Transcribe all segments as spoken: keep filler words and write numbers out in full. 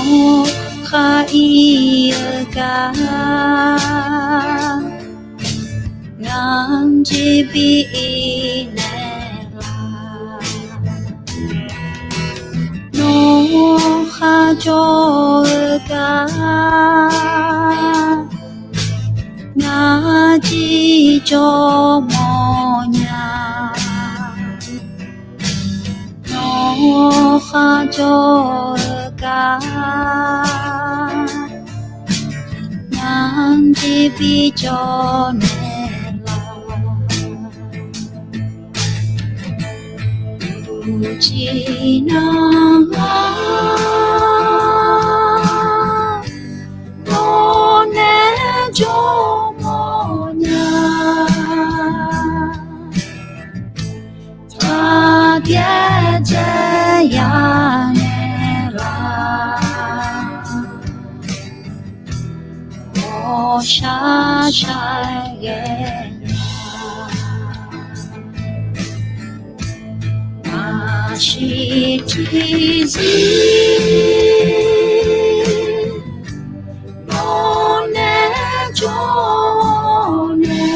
Nawr khar ir-eu gar, ngar jeq bi ir naeq laf. Nawr khar jawr-eu gar, ngar jeq jawr mawrnya. Nawr khar jawr-eu gar, ngar jeq bi jawr naeq laf. Uqcif nar ngar nawq nae jawr mawrnya. Taq pyaer dzae ya naeq laf. Ghawqshaq shaq ghae nya. Maqsiq tiqzir nawq nae jawr nae,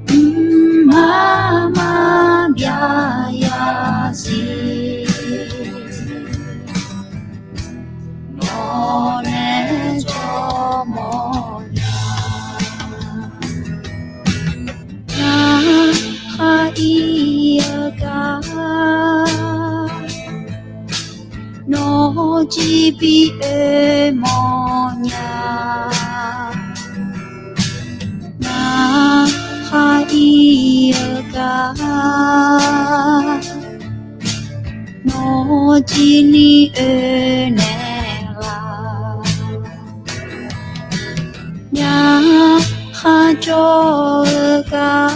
mqmaq maqbyav ya zir. Nawq nae jawr mawrnya. Ngar khar ir-eu gar, nawq jeq bi oe mawrnya. Ngar khar ir-eu gar, nawq jeq ni oe naeq laf. Ngar khar jawr-eu gar,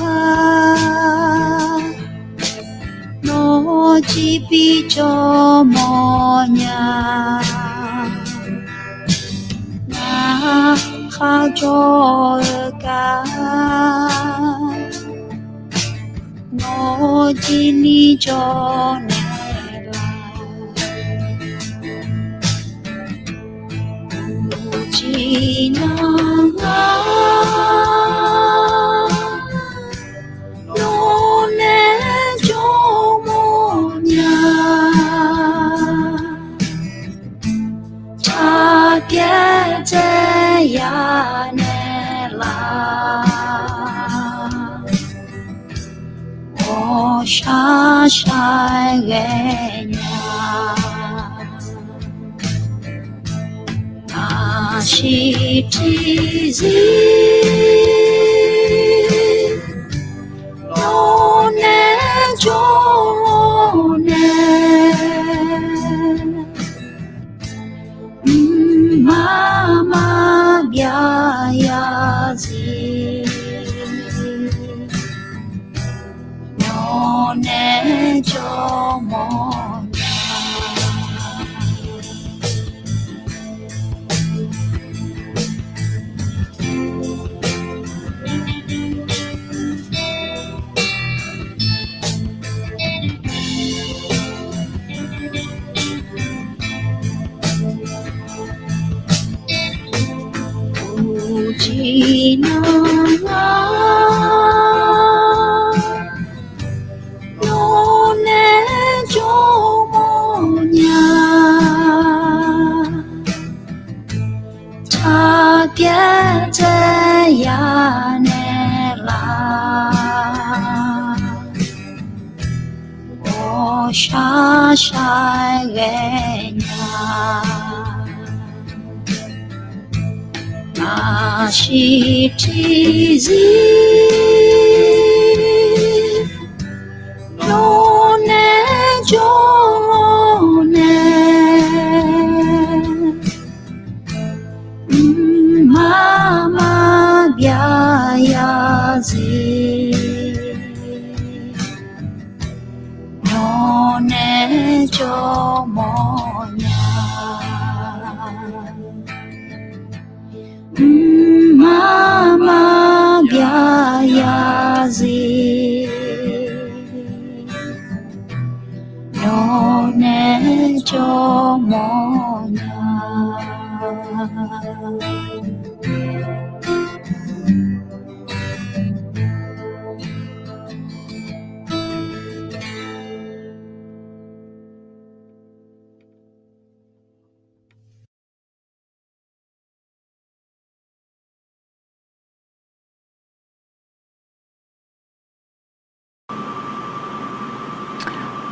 nawq jeq bi jawr mawrnya. Ngar khar jawr-eu gar, nawq jeq ni jawr naeq laf. Uqcif nar ngar nawq nae jawr mawrnya. Taq pyaer dzae ya naeq laf. Ghawqshaq shaq ghae nya. Maqsiq tiqzir nawq nae jawr nae, mqmaq maqbyav ya zir. Nawq nae jawr mawrnya. Uqcif nar ngar nawq nae jawr mawrnya. Taq pyaer dzae ya naeq laf. Ghawqshaq shaq ghae nya. Maqsiq tiqzir nawq nae jawr nae, mqmaq maqbyav ya zir. Nawq nae jawr mawrnya. Mqmaq maqbyav ya zir. Nawq nae jawrmawr nya.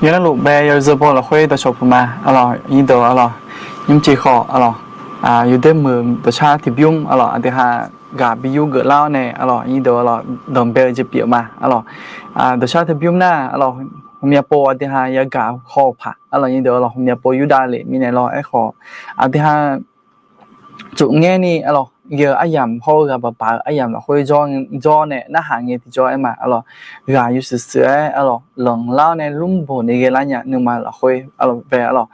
Yawqnan luf bae yawzeu paw lafkhoer dawqcawq puq ma, aqlawq, aqnyir deuq-awq, aqlawq. Nymrcif khawf, aqlawq, yawdaer meuq dawqshar tiqbymr, aqlawq, aqdui ha ghaq bi yur geuflar-awr nae, aqlawq, aqnyir deuq-awq, aqlawq, danqbae-eu jeq pyeuf ma, aqlawq. Dawqshar tiqbymr nar, aqlawq, ghawqmya pov aqdui ha yagaq haw-eu paq, aqlawq, aqnyir deuq-awq, aqlawq, ghawqmya pov yurdav lef mirnae lawr, aerkhawf, aqdui ha tsofngaer ni, aqlawq, ghae-eu aryamq hawr-eu ghaq baqbaq-eu aryamq lafkhoer jawr nae narhaq ngae tiqjawr aer ma, aqlawq, ghaq yawshuif shuif-aer, aqlawq, lanqlar-awr nae lmrboq ni ghaelar nya, nuima lafkhoer, aqlawq, bae, aqlawq.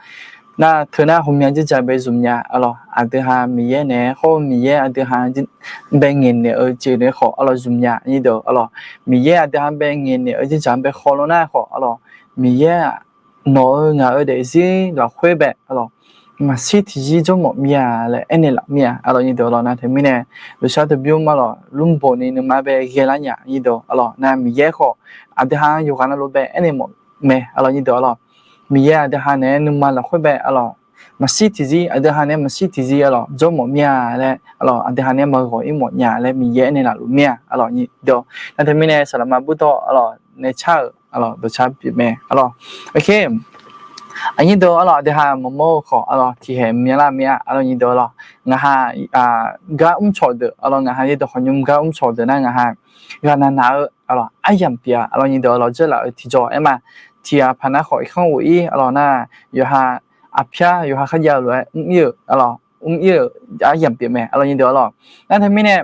Nar teu nar ghawqmya dzerdzaq bae zmq nya, aqlawq, aqdui ha Miqyaer naeq-aer hawr-eu Miqyaer aqdui ha bae ngaeqnaeq-eu jeq naeq khawf, aqlawq, zmq nya, aqnyir deuq-awq, aqlawq. Miqyaer aqdui ha bae ngaeqnaeq-eu dzerdzaq bae khawf lawr nar khawf, aqlawq, Miqyaer-aq, nawq-euq ngaq-euq daefzir lafkhoer bae, aqlawq, maqshir tiqzir jawrmawf mir-a laer aernaeq laf mir-a, aqlawq, aqnyir deuq-awq, aqlawq. Nar teumirnae, dawqshar tiqbymr, aqlawq, lmrboq ni nuima bae ghaelar nya, aqnyir deuq-awq, aqlawq. Nar Miqyaer khawf aqdui ha yawqghaq navluf bae aernaeq mawf mae, aqlawq, aqnyir deuq-awq, aqlawq. Miqyaer aqdui ha naeq-aer nuima lafkhoer bae, aqlawq, maqshir tiqzir, aqdui ha naeq-aer maqshir tiqzir, aqlawq, jawrmawf mir-a laer, aqlawq, aqdui ha naeq-aer maqghawq-ir mawf nya laer Miqyaer aernaeq laf luf mir-a, aqlawq, aqnyir deuq-awq. Nar teumirnae saqlaqma burdawr, aqlawq, nae car-euq, aqlawq, dawqshar pyeuf mae, aqlawq. Aqnyir deuq-awq, aqlawq, aqdui ha maqmawr-eu khawf, aqlawq, tiqkhaeq myanrlar mir-a, aqlawq, aqnyir deuq-awq, aqlawq. Ngaq ha gar mrcawq deuq, aqlawq, ngaq ha yawdawq khawqnymr gar mrcawq deuq nar ngaq ha ghaqnaq naq-eu, aqlawq, aryamq pyeuf-a, aqlawq, aqnyir deuq-awq, aqlawq, dzeurlaf-eu tiqjawr aer ma. Tiq ghaq paq nar khawf irkanr ghof-ir, aqlawq, nar yawqha aqpyar yawqha kharjav-eu lof-aer mr-ir-euq, aqlawq, mr-ir-euq aryamq pyeuf mae, aqlawq, aqnyir deuq-awq, aqlawq. Nar teumirnae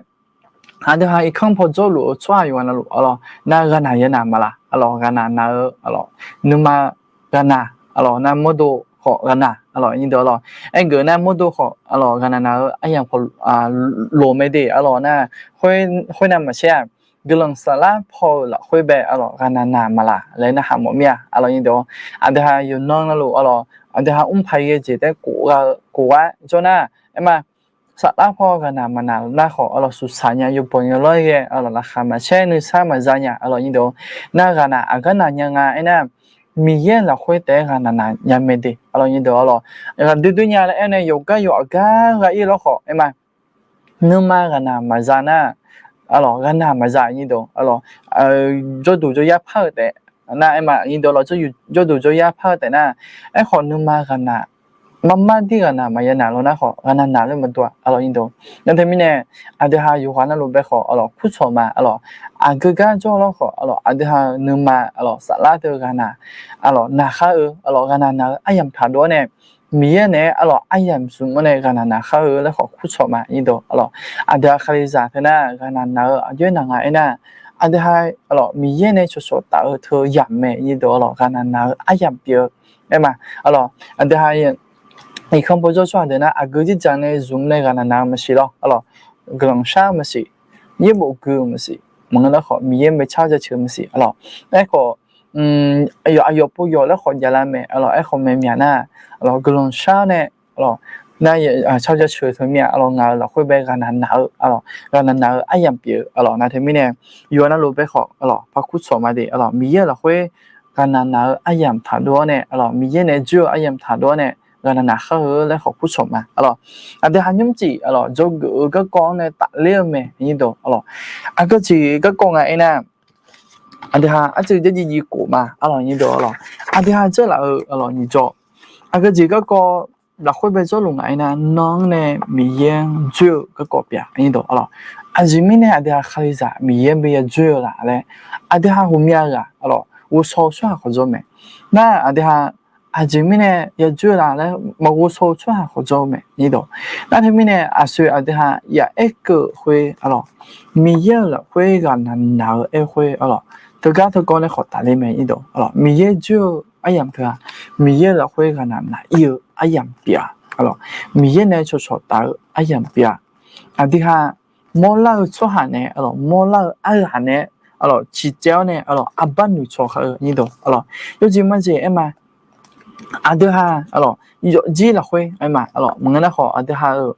aqdui ha irkanr paw jawrluf-eu tsawrhaq yawqghaq navluf, aqlawq, nar ghaqnaq yanaq maqlaq, aqlawq, ghaqnaq naq-eu, aqlawq, nuima ghaqnaq, aqlawq, nar mawrdo khawf ghaqnaq, aqlawq, aqnyir deuq-awq, aqlawq. Aergeuf nar mawrdo khawf, aqlawq, ghaqnaq naq-eu aryamq khawf loq mae de, aqlawq, nar khoernav maqsaer-aq, guiqlanq saflar paw-euq lafkhoer bae, aqlawq, ghaqnaq naq maqlaq laer narhaq mawf mir-a, aqlawq, aqnyir deuq-awq. Aqdui ha yawqnan navluf, aqlawq, aqdui ha mr paq ghae jeq taef-aer khof gha-eu, khof gha jawr nar, aer ma, saflar paw ghaqnaq maqnaq lar khawf, aqlawq, suqsaq nya, yawbanq yawlawr ghae, aqlawq, laqkhaq maqsaer, nuisar maqza nya, aqlawq, aqnyir deuq-awq. Nar ghaqnaq aqgar naq nya nga aernar, Miqyaer lafkhoer taef-aer ghaqnaq naq nya mae de, aqlawq, aqnyir deuq-awq, aqlawq. Ghaqdoer doer nya laer aer nae yawqgar yawq aqgar gha-ir lawr khawf, aer ma, nuima ghaqnaq maqza nar, aqlawq, ghaqnaq maqza, aqnyir deuq-awq, aqlawq, jawrduq jawryar par-eu taef nar, aer ma, aqnyir deuq-awq, jawrduq jawryar par-eu taef nar, aerkhawf nuima ghaqnaq marmar dir ghaqnaq maqya naq lawr nar khawf, ghaqnaq naq laer maqdov-a, aqlawq, aqnyir deuq-awq. Nar teumirnae aqdui ha yawqghaq navluf bae khawf, aqlawq, kurcawq ma, aqlawq, aqgeu gar jawr lawr khawf, aqlawq, aqdui ha-euq nuima, aqlawq, saflar teu ghaqnaq, aqlawq, naq khar-eu, aqlawq, ghaqnaq naq-eu aryamq taq dov-awr nae, Miqyaer naeq-aer, aqlawq, aryamq zmq-awr nae ghaqnaq naq khar-eu laer khawf kurcawq ma, aqnyir deuq-awq, aqlawq. Aqdui ha Kalizaq teu nar ghaqnaq naq-eu aqjox-aer naq nga aernar, aqdui ha, aqlawq, Miqyaer nae cawqcawq taf-eu teu yamq mae, aqnyir deuq-awq, aqlawq, ghaqnaq naq-eu aryamq pyeuf-eu, aer ma, aqlawq, aqdui ha irkanr paw jawr tsawrhaq deuq nar aqgeu dzerdzaq nae zmq nae ghaqnaq naq-eu maqsiq lawr, aqlawq, guiqlanq shar-eu maqsiq, yaerbof gui-eu maqsiq, maqngeur nar khawf Miqyaer mae car jaceuq-eu maqsiq, aqlawq. Aerkhawf, aqyawf aqyawf pov yawf laer khawf javlar mae, aqlawq, aerkhawf maeq myaq nar, aqlawq, guiqlanq shar-awr nae, aqlawq, nar car jaceuq-eu teu mir-a, aqlawq, ngaq-euq lafkhoer bae ghaqnaq naq-eu, aqlawq, ghaqnaq naq-eu aryamq pyeuf-eu, aqlawq, nar teumirnae yawqha navluf bae khawf, aqlawq, par kurcawq ma de, aqlawq, Miqyaer lafkhoer ghaqnaq naq-eu aryamq taq dov-awr nae, aqlawq, Miqyaer nae joer-eu aryamq taq dov-awr nae ghaqnaq naq khar-eu laer khawf kurcawq ma, aqlawq. Aqdui ha nymrcif, aqlawq, dzawgeuf-eu garkawv-anr nae tafler-eu mae, aqnyir deuq-awq, aqlawq. Aqgeu jeq garkawv nga aernar, aqdui ha arcuiv jarjiv jiv khof ma, aqlawq, aqnyir deuq-awq, aqlawq. Aqdui ha dzeurlaf-eu, aqlawq, nyiq jawr, aqgeu jeq garkawv lafkhoer bae jawrluf nga aernar, nan-anr nae Miqyaer-anr joer-eu garkawv pyeuf-a, aqnyir deuq-awq, aqlawq. Aqjeq mirnae aqdui ha Kalizaq Miqyaer-anr bae yajoer-eu la laer, aqdui ha ghawqmya ghaq, aqlawq, ghovshaw-eu tsawrhaq khawf jawr mae. Nar aqdui ha aqjeq mirnae yajoer-eu la laer maqghovshaw-eu tsawrhaq khawf jawr-eu mae, aqnyir deuq. Nar teumirnae aqsoeq aqdui ha yaf aer keuv khoer, aqlawq, Miqyaer-euq lafkhoer ghaqnaq naq-eu aer khoer, aqlawq, teugar teukawv nae khawf tafler mae, aqnyir deuq, aqlawq. Miqyaer joer-eu aryamq teu-aq, Miqyaer-euq lafkhoer ghaqnaq naq-ir-eu aryamq pyeuf-a, aqlawq. Miqyaer nae cawqcawq taf-eu aryamq pyeuf-a. Aqdui ha mawrlar-eu tsawrhaq nae, aqlawq, mawrlar-eu arghaq nae, aqlawq, ciqcaev-awr nae, aqlawq, arbar noeqcawq khar-eu, aqnyir deuq, aqlawq. Yawjeq majeq aer ma. aqdui ha, aqlawq, yawfjir lafkhoer aer ma, aqlawq, maqngeur nar khawf aqdui ha-euq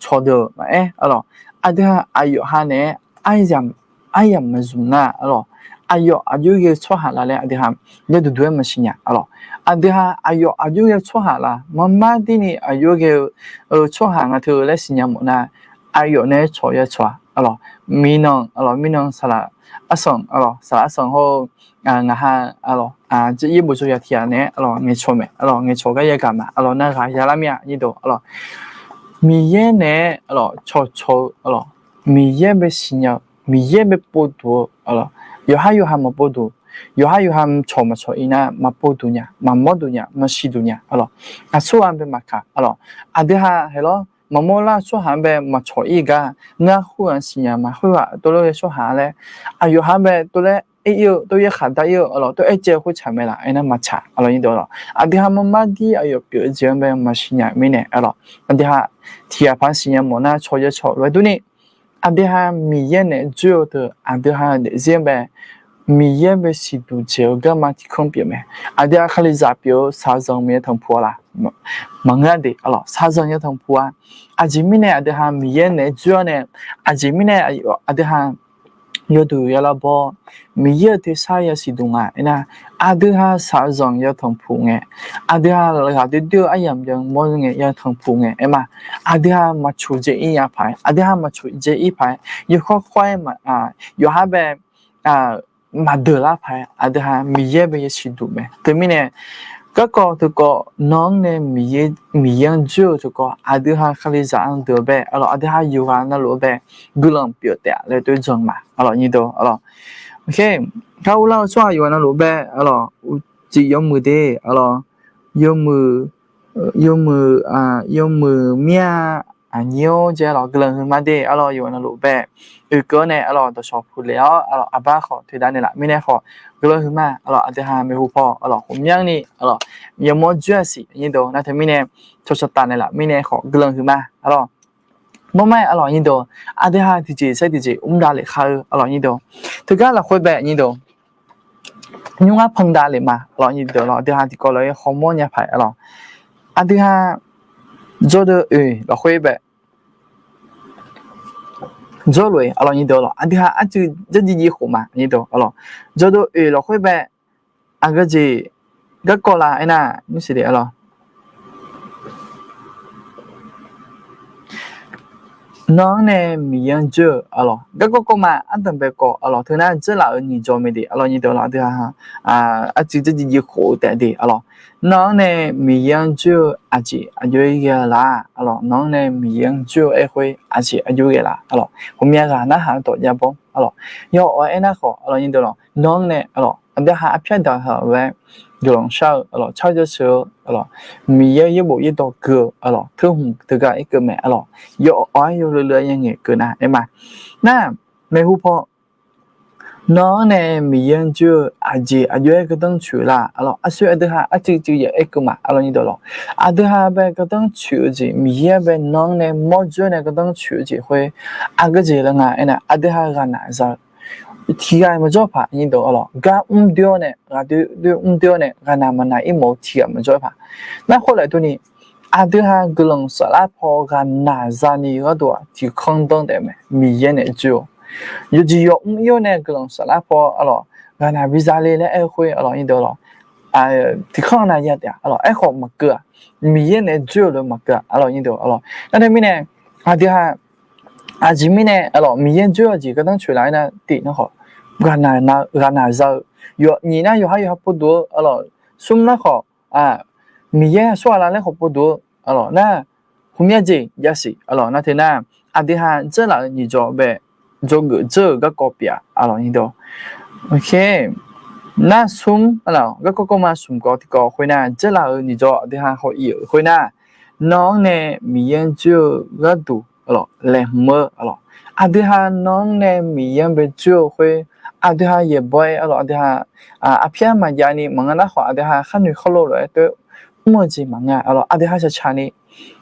cawqdeuq maqaer, aqlawq, aqdui ha aqyawf ha naeq-aer aryamq maqzmq nar, aqlawq, aqyawf aqjox ghae-eu tsawrhaq la laer aqdui ha yawduq duq-aer maqsiq nya, aqlawq, aqdui ha aqyawf aqjox ghae-eu tsawrhaq la, marmar dirni aqjox ghae-eu tsawrhaq nga teu laer siqnya mawf nar, aqyawf nae-aer cawq ya cawq-a, aqlawq, mirnan, aqlawq, mirnan saqlaq arsanq, aqlawq, saqlaq arsanq hawr-eu ngaq ha, aqlawq, yaer bof dzaw ya tiq ghaq naeq-aer, aqlawq, ngaeqcawq mae, aqlawq, ngaeqcawq gar yagaq ma, aqlawq, narghaq ya lar mir-a, aqlawq, Miqyaer naeq-aer, aqlawq, cawqcawq-eu, aqlawq, Miqyaer bae siqnya-eu, Miqyaer bae povduq-eu, aqlawq, yawqhar yawqha maqpov duq, yawqhar yawqha cawq maqcawq-ir nar maqpov duq nya, maqmawr duq nya, maqsiq duq nya, aqlawq, aqsurghaq bae maqkaq, aqlawq, aqdui ha haeq lawr, maqmawr lar-eu tsawrhaq-anr bae maqcawq-ir gar, ngar khoerghaq siqnya ma, khoerghaq tov lor ghae tsawrhaq laer, aqyawf ha bae tov laer aer-ir-eu, tov yaerkhaq dar-ir-eu, aqlawq, tov aer caev khoer tsaq mae laf aer nar maqtsaq, aqlawq, nyir deuq, aqlawq, aqdui ha marmar dir aqyawf pyeuf-eu jeq-anr bae maqsiq nya mirnae, aqlawq, aqdui ha tiq ghaq paq siqnya mawf nar cawq ya cawq lof-aer durni, aqdui ha Miqyaer naeq-aer dzoer-eu teu aqdui ha-euq daefzir-anr bae Miqyaer bae siqduq dzaeq-eu garma tiq kanr pyeuf mae. Aqdui ha Kalizaq pyeuf-eu shaqzanq maqya tanqpuq-a laf? Maqngeur de, aqlawq, shaqzanq ya tanqpuq-a. Aqjeq mirnae aqdui ha Miqyaer naeq-aer dzoer-awr nae, aqjeq mirnae aqdui ha yawduq ya lar bawr, Miqyaer-euq tersar ya siqduq nga aernar, aqdui ha shaqzanq ya tanqpuq ngae, aqdui ha ghaq doer doer-eu aryamq ya mawr ngae ya tanqpuq ngae aer ma, aqdui ha maqcoq dzae-ir nya paq-aer, aqdui ha maqcoq dzae-ir paq-aer, yawkawr kawr-aer, yawqhar bae maqdeuq lar paq-aer, aqdui ha Miqyaer bae ya siqduq mae. Teumirnae garkawv teukawv nan-anr nae Miqyaer-anr dzoer-eu teukawv, aqdui ha Kalizaq-anr deuq-eu bae, aqlawq, aqdui ha yawqghaq navluf-eu bae guiqlanq pyeuf taef laer toer jan ma, aqlawq, nyir deuq, aqlawq, kar urlar-eu tsawrhaq yawqghaq navluf bae, aqlawq, uqcif yawmuiq de, aqlawq, yawmuiq, yawmuiq, yawmuiq mir-a, aqnyir-or, jaev, aqlawq, guiqlanq huiqma de, aqlawq, yawqghaq navluf bae oekeuv-awr nae, aqlawq, dawqshawq puq le-awr, aqlawq, aqbar khawf toeqdav naeqlaf mirnae khawf guiqlanq huiqma, aqlawq, aqdui ha maeqhu paw, aqlawq, ghawqmyanrni, aqlawq, yamawr dzoer-a siq, nyir deuq, nar teumirnae cawqcawq taf naeqlaf mirnae khawf guiqlanq huiqma, aqlawq, mawrmaer, aqlawq, nyir deuq, aqdui ha tiqjeq saer tiqjeq mr davlef khar-eu, aqlawq, nyir deuq, teugar lafkhoer bae, nyir deuq, nymr ngar pandav lef ma, aqlawq, nyir deuq, aqlawq, aqdui ha tiqkawv lof-aer hawmawr nya paq-aer, aqlawq, aqdui ha dzawrdeuv oeq lafkhoer bae dzawrlof-aer, aqlawq, nyir deuq, aqlawq, aqdui ha arcuiv dzardziv jiv khof ma, nyir deuq, aqlawq, dzawrdeuv oeq lafkhoer bae aqgeu jeq garkawv la aernar, nmr siq de, aqlawq, nan-anr nae Miqyaer-anr dzoer-eu, aqlawq, garkawv kawv ma ardanqbae kawv, aqlawq, teunar dzeurlaf-euq nyiq jawr mae de, aqlawq, nyir deuq, aqlawq, aqdui ha arcuiv dzardziv jiv khof-eu taef de, aqlawq, nan-anr nae Miqyaer-anr dzoer-eu aqjeq aqjox-aer ghae-a laf, aqlawq, nan-anr nae Miqyaer-anr dzoer-eu aerkhoer aqjeq aqjox ghae laf, aqlawq, ghawqmya ghaq narhaq-anr dawq jav bawr, aqlawq, yawf-awr aernar khawf, aqlawq, nyir deuq, aqlawq, nan-anr nae, aqlawq, aqdui ha arpyar daq-eu ha-awq laer guiqlanq shar-eu, aqlawq, tsar jaceuq-eu, aqlawq, Miqyaer yaerbof yaerdawq gui-eu, aqlawq, teurhmq teugar irkeuv mae, aqlawq, yawf-awr aer yawleu leu-aer yangaeq keuv nar aer ma. Nar, maeqhu paw, nan-anr nae Miqyaer-anr dzoer-eu aqjeq aqjox-aer gardanr coeq laf, aqlawq, arsoer aqdui ha arcuiv cuiv ya aer keuv ma, aqlawq, nyir deuq, aqlawq, aqdui ha bae gardanr coeq-eu jeq, Miqyaer bae nan-anr nae mawr dzoer nae gardanr coeq-eu jeq khoer aqgeu jeq laer nga aernar, aqdui ha ghaqnaq za-eu tiq ghaq maqjawr paq, nyir deuq, aqlawq, gar mr doer-awr nae, ghaq doer doer mr doer-awr nae ghaqnaq maqnaq ir mawf-eu tiq ghaq maqjawr paq. Nar khoerlof-aer durni, aqdui ha guiqlanq saflar paw ghaqnaq zani gharduq-aq tiq kanr danr taef mae, Miqyaer nae dzoer-eu yawqjeq yawq mr ir-awr nae guiqlanq saflar paw, aqlawq, ghaqnaq biza le laer aer-eu khoer, aqlawq, nyir deuq, aqlawq, tiq kanr nav ya taef-a, aqlawq, aerkhawf maqkeuv-aq, Miqyaer nae dzoer-eu lof maqkeuv-aq, aqlawq, nyir deuq, aqlawq, nar teumirnae, aqdui ha aqjeq mirnae, aqlawq, Miqyaer dzoer-eu jeq gardanr coeq laf aernar, tiq nar khawf, ghaqnaq za-eu, nyiq nar yawqhar yawqha pov duq-eu, aqlawq, smr nar khawf, Miqyaer aqsurghaq la laer khawf pov duq-eu, aqlawq, nar, hmqmya jeq yasiq, aqlawq, nar teunar, aqdui ha dzeurlaf-euq nyiq jawr bae dzawgeuf dzeur-euq garkawv pyeuf-a, aqlawq, nyir deuq, nar smr, aqlawq, garkawv kawv ma smq kawv tiq kawv khoer nar, dzeurlaf-euq nyiq jawr aqdui ha haw-ir-euq khoer nar, nan-anr nae Miqyaer-anr dzoer-eu gharduq, aqlawq, laeqhmq-eu, aqlawq, aqdui ha nan-anr nae Miqyaer-anr bae dzoer-eu khoer, aqdui ha yaeqbawq-aer, aqlawq, aqdui ha arpyar maqjav ni maqngeur nar khawf, aqdui ha khar noeq khar lo lof-aer toer mr-eu jeq maqngeur, aqlawq, aqdui ha shaqshaq ni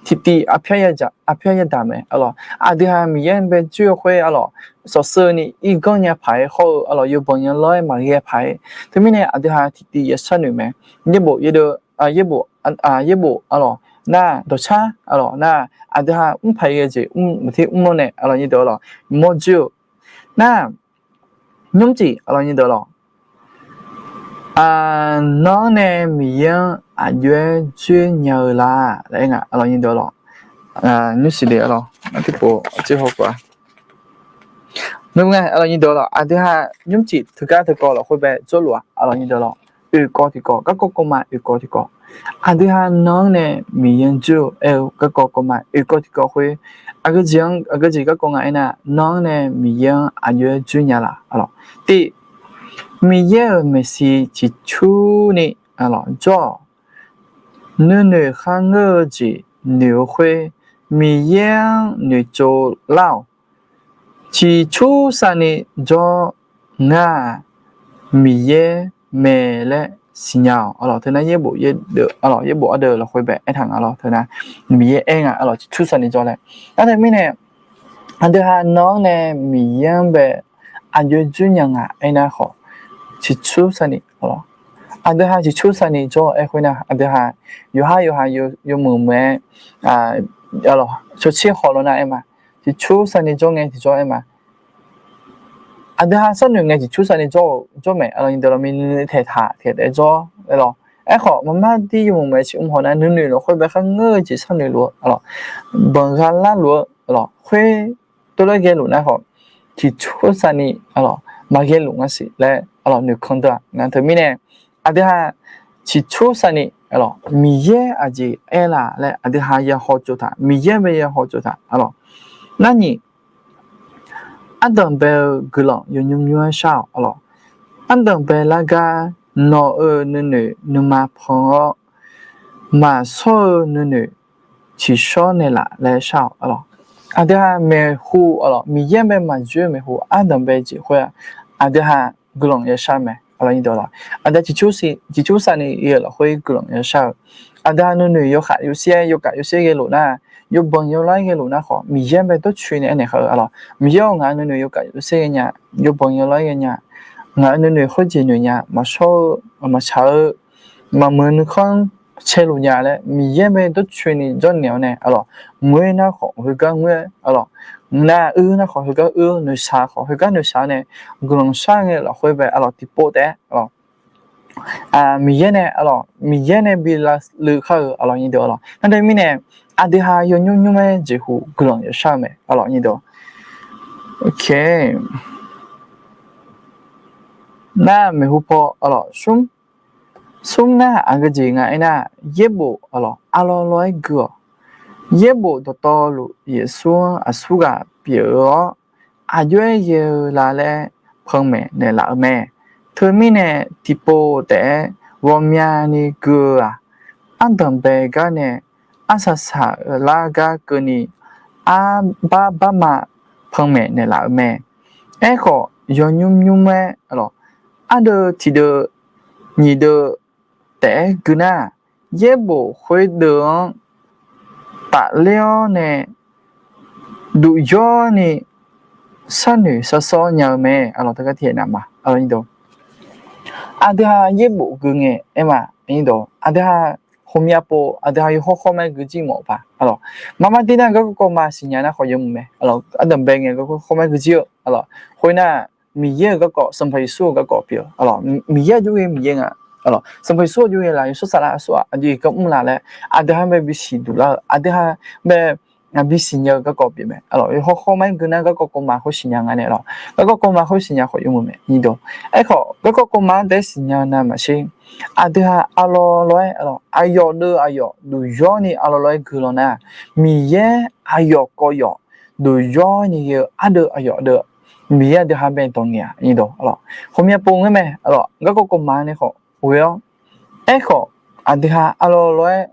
tiqtiv arpyar ya dzaq, arpyar ya daq mae, aqlawq, aqdui ha Miqyaer-anr bae dzoer-eu khoer, aqlawq, sawqsheurni irganr nya paq-aer hawr-eu, aqlawq, yawbanq nya lawr-aer maqghae paq-aer, teumirnae aqdui ha tiqtiv ya sharnoeq mae. Yaerbof yaerdeuv yaerbof, yaerbof arlawq nar dawqcar arlawq nar, aqdui ha mrpaq-iq ghae jeq mqtir mr-awr nae arlawq nyir deuq arlawq mawr dzoer-eu nar, nymr cif arlawq nyir deuq arlawq, nan-anr nae Miqyaer-anr aqjox-aer dzoer nya-eu la laer nga arlawq nyir deuq arlawq. Nymr siq de arlawq, nar tiqpov tser haw kov-a. Nymr ngae arlawq nyir deuq arlawq, aqdui ha nymr cif teugar teukawv lafkhoer bae jawrluf-aq arlawq nyir deuq arlawq, oekawv tiqkawv, garkawv kawv ma oekawv tiqkawv. Aqdui ha nan-anr nae Miqyaer-anr dzoer-eu aer-eu garkawv kawv ma oekawv tiqkawv khoer, aqgeujeq-anr, aqgeujeq garkawv nga aernar, nan-anr nae Miqyaer-anr aqjox-aer dzoer nya la arlawq. Tiq, Miqyaer-euq maeqshi ciqcurni arlawq jawr-awq. Nuinoeq kharngeur-eu jeq noeq-eu khoer, Miqyaer-anr noeqtsov lar-awq. Ciqcur savni jawr ngar-aq, Miqyaer mae laer siqnya-awq arlawq. Teunar yaerbof, yaerbof ardeuv lafkhoer bae aertaq nga lawr. Teunar Miqyaer aer nga arlawq, ciqcur savni jawr laer. Nar teumirnae aqdui ha nan-anr nae Miqyaer-anr bae aqjox dzoer nya nga aernar khawf, ciqcur savni arlawq, aqdui ha ciqcur savni jawr-eu aer khoernar, aqdui ha yawqhar yawqha yawmuiq muiq-aer arlawq cawqcir haw lawr nar aer ma. Ciqcur savni jawr ngae tiqjawr aer ma. Aqdui ha sharnoeq ngae ciqcur savni jawr-eu jawr mae arlawq nyir deuq arlawq, miqnuiv taeqtaq taeqtaef jawr aer lawq. Aerkhawf maqmar dir yawmuiq muiq-aer ciq mr haw nar, nuinoeq lafkhoer bae kharngeur-eu jeq sharnoeq luf-eu arlawq, banq gha larluf-eu arlawq, khoer tov laer ghaeluf nar khawf, ciqcur savni arlawq maqghaeluf ngar siq laer arlawq noeqkanr deuq-aq. Nar teumirnae aqdui ha ciqcur savni arlawq, Miqyaer aqjeq aer la laer aqdui ha ya haw tsov taq, Miqyaer bae ya haw tsov taq arlawq. Narnyiq, ardanq bae-eu guiqlanq yawnymr nymr-aer shar-awq arlawq. Ardanq bae lar gar nawq-euq nuinoeq nuima pan-awr, maqshawr-eu nuinoeq ciqshawr naeqlaf laer shar-awq arlawq. Aqdui ha maeqhu arlawq, Miqyaer bae maqdzoer-eu maeqhu ardanq bae jeq khoer-aq, aqdui ha guiqlanq yashar mae arlawq. Aqdui ha ciqcur savni ir-eu lafkhoer guiqlanq yashar-eu, aqdui ha nuinoeq yawkhav yawshaer yawkhav yawshaer ghaeluf nar, yawbanq yawlar-aer ghaeluf nar khawf, Miqyaer bae dawrcoeni aernaeq khar-eu arlawq. Miqyaer-awq, ngaq-euq nuinoeq yawkhav yawshaer ghaenya, yawbanq yawlar-aer ghaenya, ngaq-euq nuinoeq khoerjeq noeqnya, maqshawr-eu maqtsaq-eu maqmuiq-eu nuikhanr caeluf nya laer Miqyaer bae dawrcoeni jawrnaeq-awr nae arlawq, ngoer nar khawf heugar ngoer arlawq, nar uir nar khawf heugar uir, noeqshaq khawf heugar noeqshaq-awr nae, guiqlanq shar ngae lafkhoer bae arlawq tiqpov taef-aer arlawq, Miqyaer nae arlawq, Miqyaer nae bi lavluiv khar-eu arlawq nyir deuq arlawq. Nar teumirnae aqdui ha yawnymr nymr-aer jeqhu guiqlanq yashar-eu mae arlawq nyir deuq. Nar maeqhu paw arlawq smr, smr nar aqgeu jeq nga aernar, yaerbof arlawq arlawr lawr-aer gui-awq. Yaerbof dawqtawvluf Yeqsur-anr aqsurghaq pyeuf-eu-awr, aqjox-aer ghae-eu la laer panmaeq naeqlaf-eu mae. Teumirnae tiqpov taef-aer ghawqmyani gui-eu-aq, ardanq bae gar nae arsaq saq-eu lar gar keuvni arbar barma panmaeq naeqlaf-eu mae. Aerkhawf yawnymr nymr-aer arlawq, ardeuv tiqdeuv nyiq deuv taef-aer gui nar, yaerbof khoerdeuv-anr tafler-awr nae duf yawr ni sharnoeq sharsawr nya-eu mae arlawq. Teugar tiqhaeq navmaqar, aqdui ha yaerbof gui ngae aer ma, aqdui ha ghawqmya pov aqdui ha yawkhawr khawr ma-aer gui jir mawf-eu paq arlawq. Marmar dir nar garkawv kawv ma siqnya nar khawf yawmuiq mae arlawq. Ardanq bae ngae garkawv khawr ma-aer gui jir-eu arlawq. Khoernar, Miqyaer-euq garkawv, Sanqpaq Yeqsur-euq garkawv pyeuf arlawq. Miqyaer aqjox ghae Miqyaer nga arlawq. Sanqpaq Yeqsur aqjox ghae laf yawshawr saflar aqsur-aq aqjox-aer gar mr la laer aqdui ha bae bisiq duq lar-eu, aqdui ha bae bisiq nya-eu garkawv pyeuf mae arlawq. Yawkhawr khawr ma-aer gui nar garkawv kawv ma khoer siqnya nga nae arlawq. Garkawv kawv ma khoer siqnya khawf yawmuiq mae nyir deuq. Aerkhawf garkawv kawv ma-anr taef-aer siqnya-eu navmaqtser, aqdui ha arlawr lawr-aer arlawq, aqyawf deuv aqyawf duf yawr ni arlawr lawr-aer gui law nar, Miqyaer aqyawf kawv yawf duf yawr ni ghae-eu ardeuv aqyawf deuv Miqyaer aqdui ha bae dawq ngaeq-aq nyir deuq arlawq. Ghawqmya pov ngaer mae arlawq. Garkawv kawv ma nae khawf ghoe-awr, aerkhawf aqdui ha arlawr lawr-aer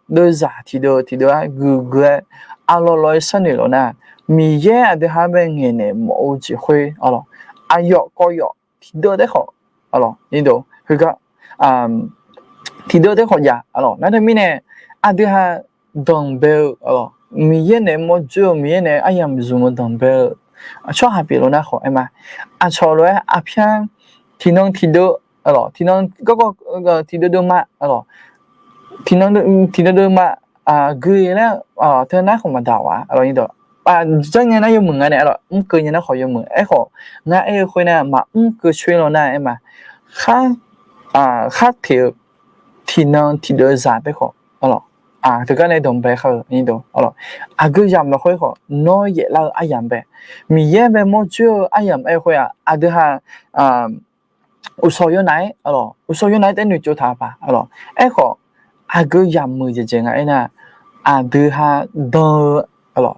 deuvzaq tiqdeuv tiqdeuv-aer gui gui-aer arlawr lawr-aer sharnoeq lawq nar, Miqyaer aqdui ha bae ngaeqnaeq mawf-eu jeq khoer arlawq, aqyawf kawv yawf tiqdeuv taef khawf arlawq, heugar tiqdeuv taef khawf jav arlawq. Nar teumirnae aqdui ha danqbae-eu arlawq, Miqyaer naeq-aer mawr dzoer-eu, Miqyaer naeq-aer aryamq zmq-eu danqbae-eu tsawrhaq pyeuf lawq nar khawf aer ma. Aqcawq lof-aer arpyar tiqnan tiqdeuv arlawq, tiqnan garkawv tiqdeuv deuv ma arlawq, tiqnan tiqdeuv deuv ma, gui laer, teunar khawf maqdaq-a, janr nya nar yawmuiq nga nae, mr keuv nya nar khawf yawmuiq. Aerkhawf, ngar aer-eu khoernar, maqmr keuv coer law nar aer ma. Khar teq-eu tiqnan tiqdeuv zaq taef khawf, teugar nae danqbae khar-eu, aqgeu yamq lafkhoer khawf nawr yaeflar-eu aryamq bae, Miqyaer bae mawr dzoer-eu aryamq aer-eu khoer-aq, aqdui ha uqshawq yawnav-aer, uqshawq yawnav-aer taef noeqtsov taq-eu paq. Aerkhawf, aqgeu yamq muiq jeq jeq nga aernar, aqdui ha dan-eu,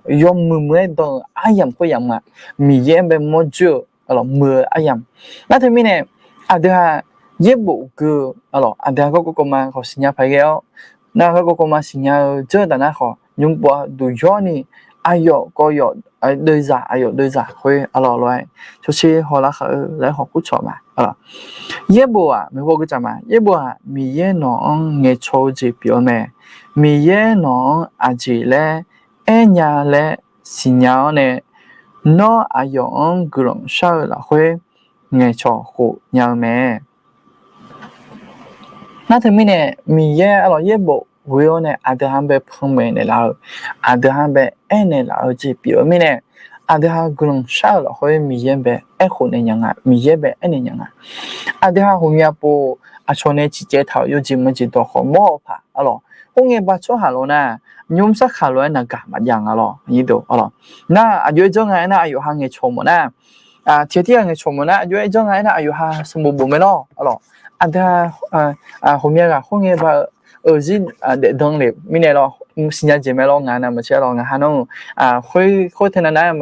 yawmuiq muiq-aer dan-eu aryamq khoeryamq nga. Miqyaer bae mawr dzoer-eu muiq-eu aryamq. Nar teumirnae, aqdui ha yaerbof gui-eu, aqdui ha garkawv kawvma khawf siqnya paq ghae-awr, nar garkawv kawvma siqnya-eu dzeur-eu taf nar khawf, nymr pov-a duq yawrni aqyawf kawv yawf, deuvzaq aqyawf deuvzaq khoer aqlawq lof-aer cawsher hawlar khaq-eu laer khawf kurcawq ma. Yaerbof-aq, maeqhu gui tsaq ma. Yaerbof-aq, Miqyaer nawq-anr ngaeqcawq-eu jeq pyeuf-eu mae. Miqyaer nawq-anr aqjeq laer aernya laer siqnya-awr nae, nawr aqyawf-anr guiqlanq shar-eu lafkhoer ngaeqcawq khof nya-eu mae. Nar teumirnae, Miqyaer aqlawq yaerbof ghoe-awr nae aqdui ha-anr bae panmaeq naeqlaf-eu, aqdui ha-anr bae aernaeq laf-eu jeq pyeuf-eu mirnae, aqdui ha guiqlanq shar-euq lafkhoer Miqyaer bae aerkhof naeq nya nga, Miqyaer bae aernaeq nya nga. Aqdui ha ghawqmya pov aqcawq nae ciqcaev taq-euq yawjeq maqjeq dawq khawf mawr-eu paq aqlawq. Khoerngae ba tsawrhaq lawq nar, nymr sarkaq lof-aer naqgaq maqjav nga lawq. Nar aqjox-aer janr nga aernar, aqyawf ha ngaeqcawq mawf nar, tiqghaq tirghaq ngaeqcawq mawf nar, aqjox-aer janr nga aernar, aqyawf ha sanqbof bof mae lawr aqlawq. Aqdui ha ghawqmya ghaq khoerngae ba-eu zir daefdan le mirnae lawr, siqnya jeq mae lawr, ngaq navmaqtser lawr, ngaq ha nawr-eu khoer khoer teunav nar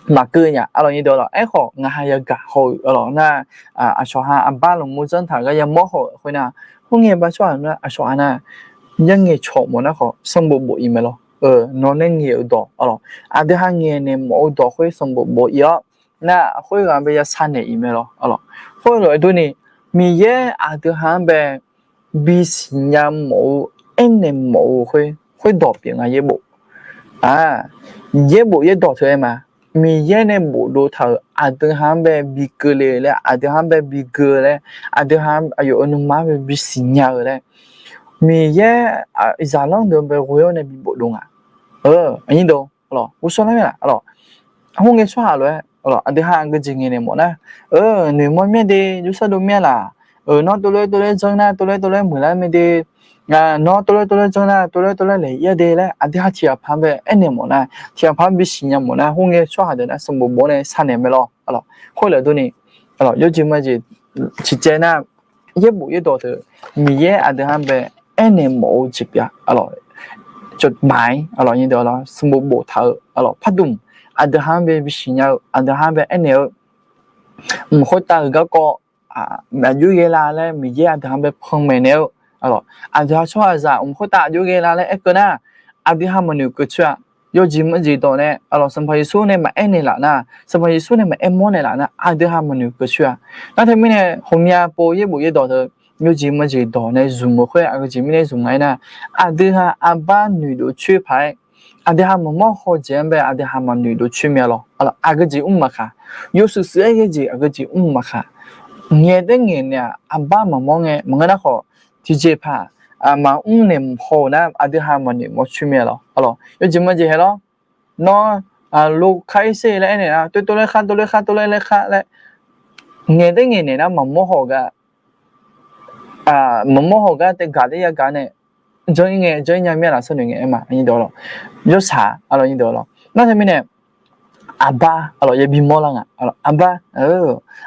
maqkeuv nya aqlawq nyi deuq lawr. Aerkhawf, ngaq ha yagaq haw-euq aqlawq nar, aqcawq ha aqbar lanqmur zanr taq gar yamawr haw-euq khoernar, khoerngae ba tsawrhaq nar aqcawq ha nar, yangaeq cawq mawf nar khawf sanqbof bof-ir mae lawr. Nawq nae ngaeq-euq dawq aqlawq, aqdui ha ngaeq naeq mawf-eu dawq khoer sanqbof bof-ir-awr, nar khoer ghaq bae yasar naeq-ir mae lawr aqlawq. Khoerlof-aer durni, Miqyaer aqdui ha-anr bae bisiqnya mawf-eu, aernaeq mawf-eu khoer, khoerdawq pyeuf nga yaerbof. Yaerbof yaerdawq teu-aer ma, Miqyaer nae bofdov taq-euq aqdui ha-anr bae bi keuvle-eu laer, aqdui ha-anr bae bi geu-eu laer, aqdui ha aqyawf-euq nuima-anr bae bisiqnya-eu laer, Miqyaer zaqlanr deuq bae ghoe-awr nae bi bofdov nga. Aqnyir deuq, ghovshaw lar mae laf aqlawq. Khoerngae tsawrhaq lof-aer aqdui ha aqgeujeq ngaeq naeq mawf nar, noeqmawr myaer de, jawrsar dov myaer laf, nawr tovlof-aer tovlof-aer janr nar, tovlof-aer tovlof-aer muiqlar mae de, nawr tovlof-aer tovlof-aer janr nar, tovlof-aer tovlof-aer laeq-ir de laer, aqdui ha tiqghaq paq-anr bae aernaeq mawf nar, tiqghaq paq-anr bisiqnya mawf nar, khoerngae tsawrhaq deuq nar sanqbof bof nae sar naeq mae lawr aqlawq. Khoerlof-aer durni, yawjeq maqjeq ciqcaev nar, yaerbof yaerdawq teu, Miqyaer aqdui ha-anr bae aernaeq mawf-eu jeq pyeuf aqlawq. Cawqmaf-ir aqlawq nyi deuq lawr, sanqbof bof taq-eu aqlawq pardmq, aqdui ha-anr bae bisiqnya-eu, aqdui ha-anr bae aernaeq-eu, mq khoertav-euq garkawv aqjox ghae la laer Miqyaer aqdui ha-anr bae panmaeq naeq-eu aqlawq. Aqdui ha tsawrhaqzaq mq khoertav aqjox ghae la laer aerkeuv nar, aqdui ha maqnoeq keuv coer-a. Yawjeq maqjeq dawq nae aqlawq Sanqpaq Yeqsur nae maqaer naeqlaf nar, Sanqpaq Yeqsur nae maqaer mawr naeqlaf nar, aqdui ha maqnoeq keuv coer-a. Nar teumirnae ghawqmya pov yaerbof yaerdawq teu, yawjeq maqjeq dawq nae zmq-eu khoer aqgeujeq mirnae zmq nga aernar, aqdui ha aqbar noeqdov coer paq-aer, aqdui ha maqmawr haw jeq-anr bae aqdui ha maqnoeq dov coer myav lawr. Aqgeujeq mr maqkhaq, yawshuif shuif-aer ghae jeq aqgeujeq mr maqkhaq, ngaeq daer ngaeq naeq-aq aqbar maqmawr ngae maqngeur nar khawf, tiqjeqpaq maqmr naeq haw-euq nar aqdui ha maqnoeq mawr coer myav lawr. Aqlawq yawjeq maqjeq hae lawr. Nawr, lo kar-ir sher laer aernaeq nar, toer tov laer khar, tov laer khar, tov laer laer khar laer, ngaeq daer ngaeq naeq nar maqmawr haw gar, maqmawr haw gar taef gaq daer yagaq nae, janr-ir ngae janr-ir nya mir-a laf sharnoeq ngae aer ma. Yawshaq aqlawq nyi deuq lawr, nar teumirnae aqbar aqlawq yabi mawr lar nga. Aqbar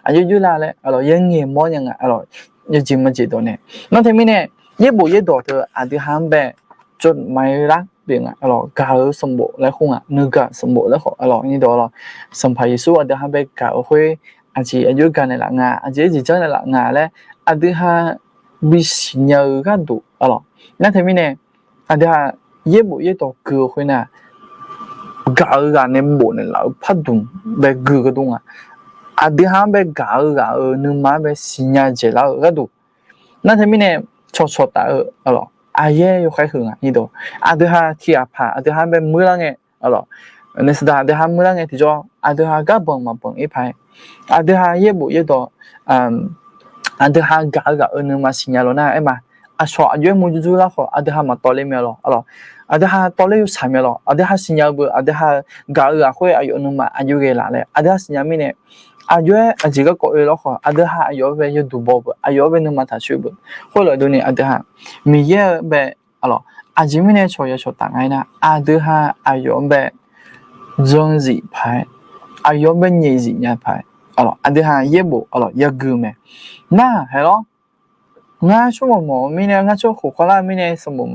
aqjox jox la laer aqlawq yangaeq mawr nya nga. Aqlawq yawjeq maqjeq dawq nae, nar teumirnae yaerbof yaerdawq teu aqdui ha-anr bae cawqmaf-ir lar pyeuf nga. Aqlawq gaq-eu sanqbof laer khoer nga, nuigaq sanqbof laer khawf aqlawq nyi deuq lawr, Sanqpaq Yeqsur aqdui ha bae gaq-eu khoer, aqjeq aqjox gaq naeqlaf nga, aqjeq arjeq janr naeqlaf nga laer aqdui ha bisiq nya-eu gharduq aqlawq. Nar teumirnae aqdui ha yaerbof yaerdawq gui-eu khoer nar, gaq-eu ghaq nae bof naeqlaf-eu pardmq bae gui gardmr nga. Aqdui ha-anr bae gaq-eu ghaq-euq nuima-anr bae siqnya dzaeqlar-eu gharduq, nar teumirnae cawqcawq taf-eu aqlawq aqyaer yawkhaer huiq nga. Aqdui ha tiqghaq paq aqdui ha-anr bae muirlar ngae, aqlawq naeq saqdaq aqdui ha muirlar ngae tiqjawr aqdui ha garbanq maqbanq-ir paq-aer, aqdui ha yaerbof yaerdawq aqdui ha gaq-eu ghaq-euq nuima siqnya lawq nar aer ma. aqcawq aqjox-aer murjur jur lar khawf, aqdui ha maqtawv ler mae lawq, aqlawq. Aqdui ha tawv ler yawshaq mae lawq. Aqdui ha siqnya-eu beu, aqdui ha gaq-eu ghaq khoer aqyawf nuima aqjox ghae laf laer aqdui ha siqnya mirnae, aqjox-aer aqjeq garkawv oe lawr khawf, aqdui ha aqyawf-anr bae yawduq baw beu, aqyawf-anr bae nuima taqcoer beu. Khoerlof-aer durni aqdui ha Miqyaer-eu bae, aqlawq, aqjeq mirnae cawq yawshawq taf nga-aer nar, aqdui ha aqyawf-anr bae jan zif paq-aer, aqyawf-anr bae nyaef zif nya paq-aer, aqlawq, aqdui ha yaerbof, aqlawq, yagui-eu mae. Nar haeq lawr, ngar tsawrmawq mawf-eu mirnae, ngar tsawrkhof khawvlar-eu mirnae, sanqbof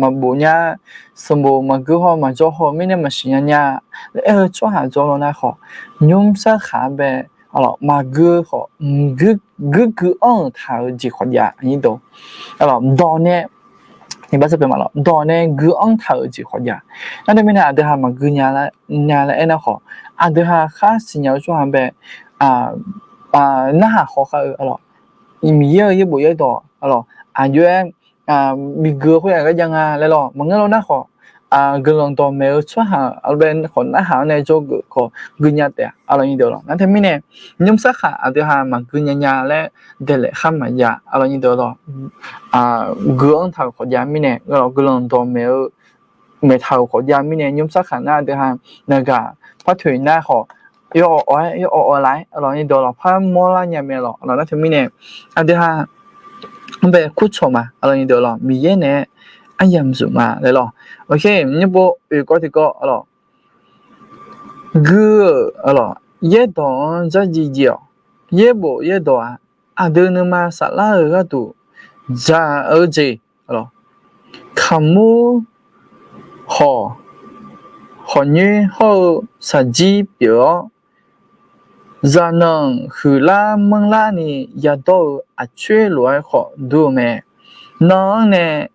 maqbof nya, sanqbof maqgui haw maqjawr haw-eu mirnae maqsiq nya nya laer aer-eu tsawrhaq jawr law nar khawf, nymrsar khaq-anr bae, aqlawq, maqgui khawf, guirgui anr-euq taq-euq jeq khawf jav, aqnyir deuq, aqlawq, dawq nae, iqbax sar pyaeq ma lawq, dawq nae gui anr taq-euq jeq khawf jav. Nar teumirnae aqdui ha maqgui nya laer aernar khawf, aqdui ha khar siqnya-eu tsawrhaq bae narhaq khawkhav-eu, aqlawq, Miqyaer-euq yaerbof yaerdawq, aqlawq, aqjox-aer bigui-eu khoer-aq gar jav nga laer lawq, maqngeur law nar khawf, guiqlanq dawqmaeq-eu tsawrhaq-euq bae khawf narhaq-anr nae dzawgeuf khawf gui nya taef-a, aqlawq, aqnyir deuq lawq. Nar teumirnae, nymrsar khaq aqdui ha maqgui nya nya laer daeqlaef khar maqjav, aqlawq, aqnyir deuq lawq. Gui anr taq-euq khawf jav mirnae, guiqlanq dawqmaeq-eu maeqtaq-euq khawf jav mirnae, nymrsar khaq nar aqdui ha naqgaq par toeq nar khawf, yawawq awq-aer, yawawq awq laf-aer, aqlawq, aqnyir deuq lawq, par mawrlar nya mae lawq, aqlawq. Nar teumirnae, aqdui ha-anr bae kurcawq ma, aqlawq, aqnyir deuq lawq, Miqyaer naeq-aer aryamq zmq ma laer lawq. Nymrpov oeq kawv tiqkawv, aqlawq, gui-euq, aqlawq, yaerdawq-anr dzardziv dziv-awq. Yaerbof yaerdawq-aq, aqdui nuima saflar-euq gharduq dzaq-eu jeq, kaqmur hawq, khawqnyoer hawr-eu shaqjir pyeuf-awr, zaqnanq huiqlar manrlar ni yadawr-eu aqcoer lof-aer khawf dur-eu mae. Nan-anr nae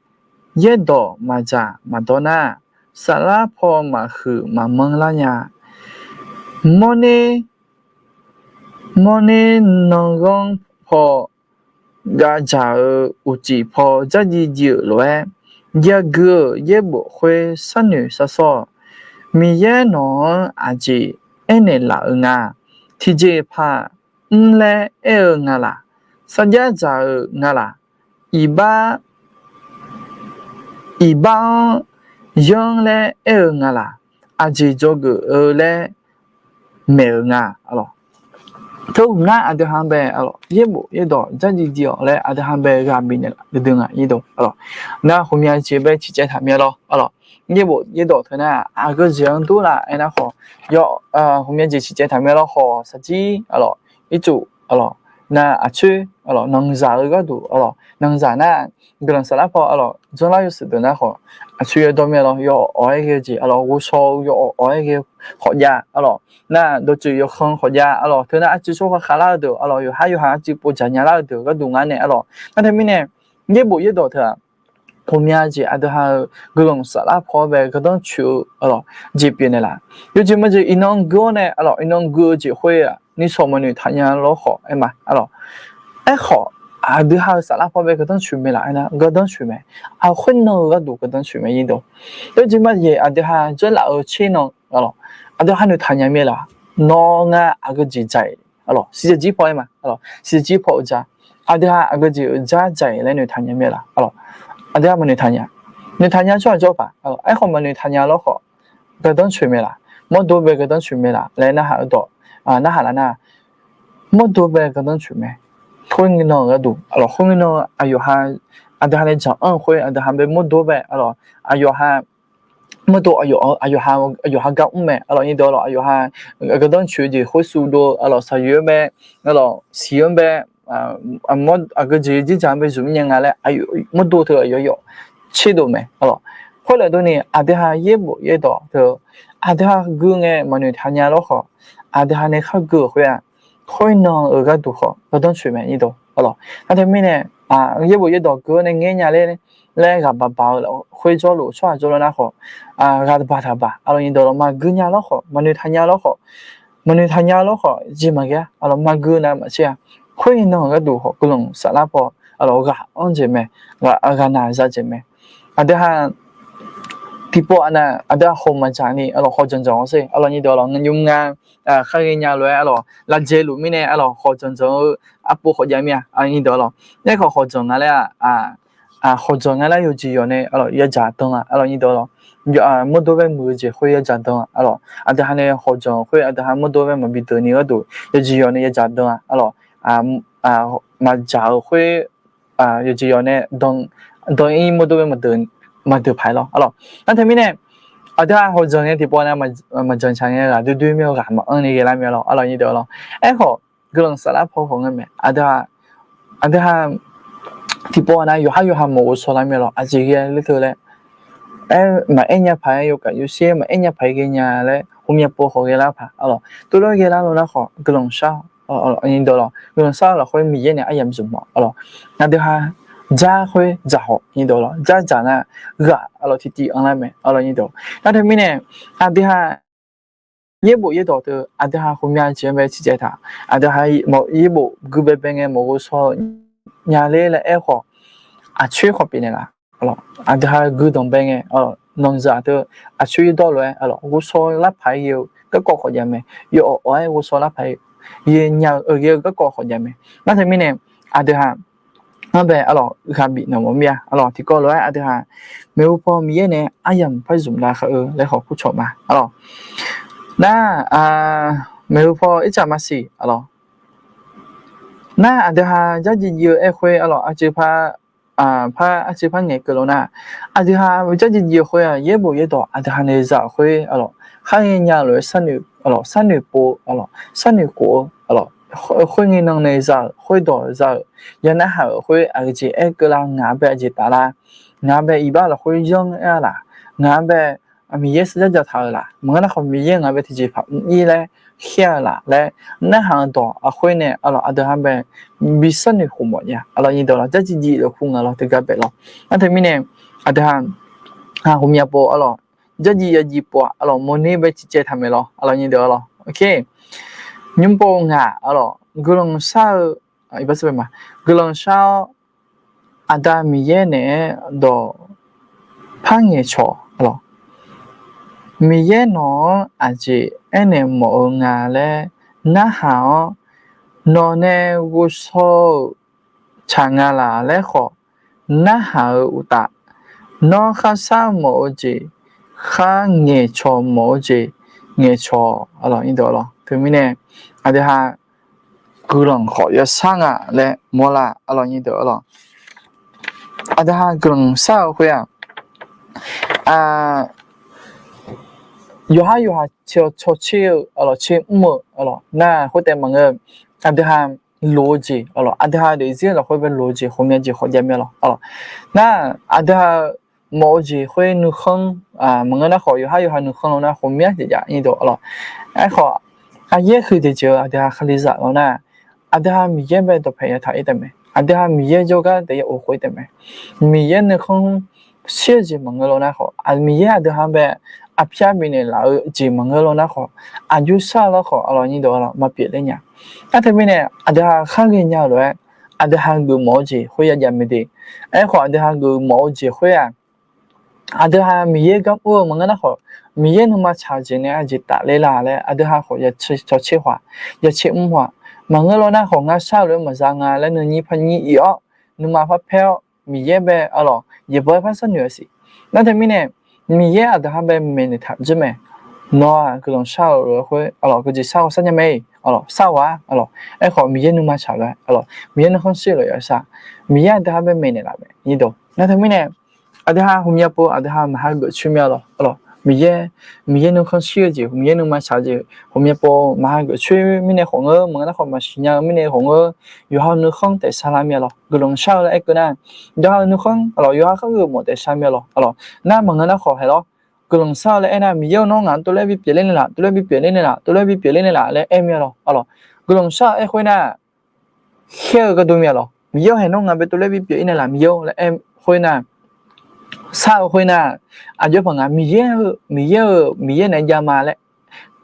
yaerdawq maqdzaq maqdawr nar, saflar paw maqhuiq maqmanr lar nya. Mawrner, mawrner nanghanr paw gavdzaq-eu uqcif paw dzardziv dziv-euq lof-aer, yagui-euq yaerbof khoer sharnoeq sharsawr-awq. Miqyaer nawq-anr aqjeq aernaeq laf-eu nga. Tiqjeqpaq mr laer aer-eu nga laq? Sarjax dzaq-eu nga laq? Iqbax, iqbax-anr yanr laer aer-eu nga laq? Aqjeq dzawgeuf-eu laer maeq-euq nga, aqlawq. Teu ngar aqdui ha bae, aqlawq, yaerbof yaerdawq dzardziv dziv-awq laer aqdui ha bae ghaq bifnaeq laf duidui nga, aqlawq. Nar ghawqmya jeq bae ciqcaev taq mya lawr, aqlawq. Yaerbof yaerdawq teu nar aqgeu jeq-anr dur laf aernar khawf, ghawqmya jeq ciqcaev taq mya lawr khawf, shaqjir, aqlawq, ircuf, aqlawq, nar aqcoer, aqlawq, nanqzaq-eu gharduq, aqlawq, nanqzaq nar guiqlanq saflar paw, aqlawq, janrlar yawshuif deuq nar khawf, aqcoer yawdawr mya lawr, yawawq awq-aer ghae-eu jeq, aqlawq, ghovshaw-eu yawawq awq-aer ghae khawf jav, aqlawq, nar dawqtsuif yawkhan khawf jav, aqlawq, teu nar arcuiv tsawrkhav khavlar-eu deuq, aqlawq, yawqhar yawqha arcuiv povdzaq nya lar-eu deuq gharduq ngar nae, aqlawq, nar teumirnae, yaerbof yaerdawq teu-aq, ghawqmya jeq aqdui ha-euq guiqlanq saflar paw-aer bae gardanr coeq-eu, aqlawq, jeq pyeufnaeq laf. Yawjeq majeq iqnan gui-awr nae, aqlawq, iqnan gui-eu jeq khoer-aq nishawq maqnoeq taq nya lawr khawf aer ma, aqlawq. Aerkhawf, aqdui ha-euq saflar paw bae gardanr coeq mae laf aernar, gardanr coeq mae. Aq, khoernan-eu gharduq gardanr coeq mae, aqnyir deuq. Yawjeq majeq aqdui ha dzoerlaf-eu tser nan, aqlawq, aqdui ha noeqtaq nya mae laf. Nawr ngar aqgeu jeq dzaq-iq, aqlawq, siqjeq jir paw aer ma, aqlawq, siqjeq jir paw-eu dzar, aqdui ha aqgeu jeq-euq dzar dzaq-iq laer noeqtaq nya mae laf, aqlawq. Aqdui ha maqnoeq taq nya. Noeqtaq nya tsawrhaq jawr paq, aqlawq, aerkhawf maqnoeq taq nya lawr khawf, gardanr coeq mae laf. Mawrdo bae gardanr coeq mae laf laer narhaq-eu dawq, narhaq laf nar, mawrdo bae gardanr coeq mae. Khoer nan-euq gharduq, aqlawq, khoer nan-eu aqyawf ha, aqdui ha nae dzaq-anr-eu khoer aqdui ha bae mawrdo bae, aqlawq, aqyawf ha mawrdo, aqyawf ha gar mr mae, aqlawq, aqnyir deuq, aqlawq, aqyawf ha gardanr coeq-eu jeq khoer suvdov, aqlawq, saqyoeq-anr bae, aqlawq, siq-anr bae, aqgeu jeq dzerdzaq-anr bae zmq mir nya nga laer mawrdo teu aqyawf yawf tserdov mae, aqlawq. Khoerlof-aer durni aqdui ha yaerbof yaerdawq teu, aqdui ha gui ngae maqnoeq taq nya lawr khawf, aqdui ha nae khar gui-euq khoer-aq, khoernan-euq gharduq khawf gardanr coeq mae, aqnyir deuq, aqlawq. Nar teumirnae, yaerbof yaerdawq gui-awr nae ngaer nya ler laer ghaq baq baq-eu lafkhoer jawrluf tsawrhaq jawrluf nar khawf, ghaq baq taq baq, aqlawq, aqnyir deuq, aqlawq, maqgui nya lawr khawf, maqnoeq taq nya lawr khawf, maqnoeq taq nya lawr khawf jeq maqghae-a, aqlawq, maqgui nav maqtser-a. Khoernan-euq gharduq khawf guiqlanq saflar paw, aqlawq, ghaq anr jeq mae, ghaq naq za jeq mae. Aqdui ha tiqpov aqnav aqdui-aq hawq maqdzaq ni arlawq, hawq dzanqdzanq-awr sher arlawq, nyir deuq arlawq, nganyuf nga kharghae nya lof-aer arlawq, lavdzae luf mirnae arlawq, hawq dzanqdzanq-eu arpov khawf jav mir-a arlawq, nyir deuq arlawq. Aerkhawf hawq dzanq nga laer-aq, hawq dzanq nga laer yawqjeq yawq nae arlawq yadzaq dan-a arlawq, nyir deuq arlawq. Mawrdo baer muiq-eu jeq khoer yadzaq dan-a arlawq, aqdui ha nae hawq dzanq khoer aqdui ha mawrdo baer maqbi deuq ni gharduq yawqjeq yawq nae yadzaq dan-a arlawq. Maqdzaq-euq khoer yawqjeq yawq nae dan ir mawrdo baer maqdeuq paq-aer lawr arlawq. Nar teumirnae aqdui ha hawq dzanq ngae tiqpov aqnav maqdzanq tsaq ngae ghaq doer doer mir-awr ghaq maqanr ni ghae lar mir-a lawr arlawq, nyir deuq arlawq. Aerkhawf guiqlanq saflar paw khawf ngeur mae, aqdui ha aqdui ha tiqpov aqnav yawqhar yawqha mawf-eu shaw lar mir-a lawr, aqjeq ghae ler teu laer aer maqaer nya paq-aer yawkaf yawsher maqaer nya paq-aer ghae nya laer ghawqmya pov khawf ghae lar paq arlawq, tov lof-aer ghae lar lo nar khawf guiqlanq shar-awq, guiqlanq shar-eu lafkhoer Miqyaer nae aryamq zmq-awq arlawq. Aqdui ha dzar khoer dzaq hawq, nyir deuq arlawq, dzar dzaq nar ghaq arlawq tiqtiv anrlar mae arlawq, nyir deuq. Nar teumirnae aqdui ha yaerbof yaerdawq teu aqdui ha ghawqmya jeq-anr bae ciqcaev taq, aqdui ha yaerbof gui baebae ngae mawf-eu shaw nya ler laer aer khawf, aqcoer khawf pyeuf naeqlaf. Aqdui ha gui danqbae ngae, nanqzaq teu aqcoer dawr lof-aer ghovshaw larpaq-aer ghae-eu garkawv khawf jav mae. Yawawf-aer ghovshaw larpaq-aer ghae nya-eu ghae-eu garkawv khawf jav mae. Nar teumirnae aqdui ha ngar bae arlawq ghaq bif nanq mawf mir-a arlawq, tiqkawv lof-aer aqdui ha maeqhu paw Miqyaer nae aryamq par zmq lar khar-eu laer khawf kur cawq ma arlawq. Nar maeqhu paw ircaf maqsiq arlawq. Nar aqdui ha jardziv dziv-eu aer khoer arlawq, aqcuiv par par aqcuiv par ngaeqkeuv lo nar, aqdui ha jardziv dziv-eu khoer-aq yaerbof yaerdawq aqdui ha nae za-euq khoer arlawq, khar ghae nya lof-aer sharnoeq arlawq, sharnoeq pov arlawq, sharnoeq khof-eu arlawq, khoer ngae nan nae za-euq khoerdawq za-euq ya narhaq-euq khoer aqgeujeq aer keuv lar, ngaq-anr bae aqjeq taf lar, ngaq-anr bae iqbax lafkhoer yanr aer-a laf, ngaq-anr bae Miqyaer sarjax jataq-eu laf, maqngeur nar khawf Miqyaer ngaq-anr bae tiqjeqpaq mr-ir laer khaer-eu laf laer narhaq-eu dawq aqkhoer nae arlawq, aqdui ha bae bi sharnoeq khof mawf nya arlawq, nyir deuq arlawq, jardziv dziv lafkhoer ngaq lawr teugar bae lawr. Nar teumirnae aqdui ha ghawqmya pov arlawq, jardziv yadziv pov-aq arlawq, mawrner bae ciqcaev taq maeq lawr arlawq, nyir deuq arlawq. Nymr pov ngaq arlawq, guiqlanq shar-eu guiqlanq shar-awr aqda Miqyaer naeq-aer dawq par ngaeqcawq arlawq, Miqyaer nawq-anr aqjeq aernaeq mawf-eu nga laer narhaq-awr, nawq nae ghovshaw-euq tsaq nga laf laer khawf narhaq-eu uqtaf, nawr kharshar mawf-eu jeq, khar ngaeqcawq mawf-eu jeq ngaeqcawq arlawq, nyir deuq arlawq. Teumirnae aqdui ha guiqlanq khawf yashar nga laer mawrlar arlawq, nyir deuq arlawq. Aqdui ha guiqlanq shar-eu khoer-aq, yawqhar yawqha caw caw tser-eu arlawq, tser mr-eu arlawq, nar khoertaef maqngeur. Aqdui ha loq-eu jeq arlawq, aqdui ha daefzir lafkhoer bae loq-eu jeq ghawqmya jeq khawf jav mir-a lawq arlawq. Nar aqdui ha mawf-eu jeq khoer nuikhanr maqngeur nar khawf, yawqhar yawqha nuikhanr lo nar ghawqmya jeq jav, nyir deuq arlawq. Aerkhawf aqyaer huiq tiqjeq-eu aqdui ha Kalizaq lawr nar, aqdui ha Miqyaer bae dawqpae yataq-ir taef mae, aqdui ha Miqyaer jawrgar taef-aer of khof-ir taef mae. Miqyaer nuikhanr shir-eu jeq maqngeur lo nar khawf, Miqyaer aqdui ha bae aqpyar bifnaeq laf-eu jeq maqngeur lo nar khawf, aqjox shar-eu lar khawf arlawq, nyir deuq arlawq, maqpyeuf ler nya. Nar teumirnae aqdui ha khar ghaenya-eu lof-aer aqdui ha geufmawf-eu jeq khoer yajav mae de. Aerkhawf aqdui ha geufmawf-eu jeq khoer-aq, aqdui ha Miqyaer gar ur-eu maqngeur nar khawf, Miqyaer nuima tsaq-eu jeq nae aqjeq tafler la laer aqdui ha khawf ya cawtser khawf-aq, ya caer mr khawf-aq, maqngeur lo nar khawf ngar shar-eu lof-aer maqza nga laer nuinyir par nyir ir-awr, nuima par paer-awr, Miqyaer bae arlawq, yaeqbawq-aer par sharnoeq-a siq. Nar teumirnae Miqyaer aqdui ha bae maeqnaeq taq dzeur mae. Nawr-aq guiqlanq shar-eu lof-aer khoer arlawq, geujeq shar-awr sharnya mae-iq arlawq, shar-awq-ar arlawq. Aerkhawf Miqyaer nuima tsaq lof-aer arlawq, Miqyaer nuikhanr shir-eu lof-aer shar, Miqyaer aqdui ha bae maeqnaeq laf mae, nyir deuq. Nar teumirnae aqdui ha ghawqmya pov aqdui ha maqha geuf coer mir-a lawq arlawq. Miqyaer, Miqyaer nuikhanr shir-eu jeq, Miqyaer nuima tsaq-eu jeq ghawqmya pov maqha geuf coer mirnae khawf ngeur, maqngeur nar khawf maqsiq nya-eu mirnae khawf ngeur, yawqha nuikhanr taef shar lar mir-a lawq. Guiqlanq shar-eu laer aer keuv nar, yawqha nuikhanr arlawq, yawqha khar geufmawf taef shar mir-a lawq arlawq. Nar maqngeur nar khawf haeq lawr, guiqlanq shar-eu laer aer nar, Miqyaer-or, nawr ngaq-anr tov laer bipyeuf ler naeqlaf, tov laer bipyeuf ler naeqlaf, tov laer bipyeuf ler naeqlaf laer aer mir-a lawq arlawq. Guiqlanq shar-eu aer khoer nar, khaer-eu gharduq mir-a lawq. Miqyaer-or, haeq nawr ngaq bae tov laer bipyeuf ir naeqlaf Miqyaer-or laer aer khoer nar, shar-eu khoer nar, aqjox paq nga Miqyaer-eu, Miqyaer-eu, Miqyaer naeq-aer jav ma laer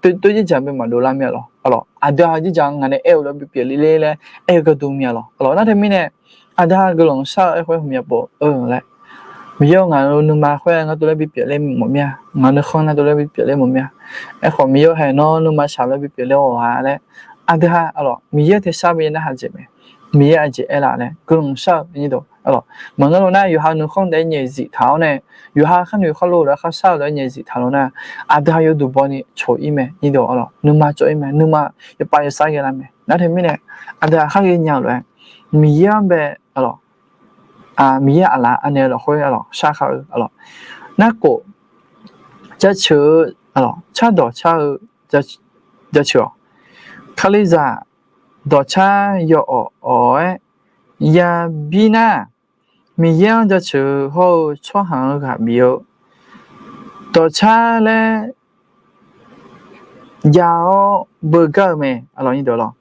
tov, tov jaerjaq bae maqdov lar mir-a lawq arlawq. Aqdui ha jaerjaq ngaq nae aer-eu lof-aer bipyeuf ler ler laer aer-eu gharduq mir-a lawq arlawq. Nar teumirnae aqdui ha guiqlanq shar-eu aer khoer ghawqmya pov-eu laer Miqyaer-awr, ngaq-euq nuima khoer ngar dovler bipyeuf ler mawf mir-a, ngaq-euq nuikhanr ngar dovler bipyeuf ler mawf mir-a. Aerkhawf, Miqyaer-awr haeq nawr nuima shaq ler bipyeuf ler-awq-a laer, aqdui ha, aqlawq, Miqyaer-eu tersar baqdanae hajeq mae. Miqyaer aqjeq aerlaf laer guiqlanq shar-eu, aqlawq, maqngeur lo nar, yawqha nuikhanr daef-aer nyaefzif taq-awr nae, yawqha kharnoeq kharlof-eu kharshar-eu daef-aer nyaefzif taq lo nar, aqdui ha yawduq baw ni coq-ir mae, aqlawq, nuima cawv-ir mae, nuima yawpav yawsar ghae lar mae. Nar teumirnae, aqdui ha khar ghae nya-eu lof-aer, Miqyaer-anr bae, aqlawq, Miqyaer aqlaf anaeq-eu lafkhoer, aqlawq, shar khar-eu, aqlawq, narkhof jaceuq-eu, aqlawq, cardawq car-eu jaceuq-awq. Kalizaq dawqcar yawawq awq-aer yabir nar, Miqyaer-anr jaceuq-eu hawr-eu tsawrhaq-anr ghaq bif-eu dawqcar laer jav-awr beugar-eu mae, aqlawq.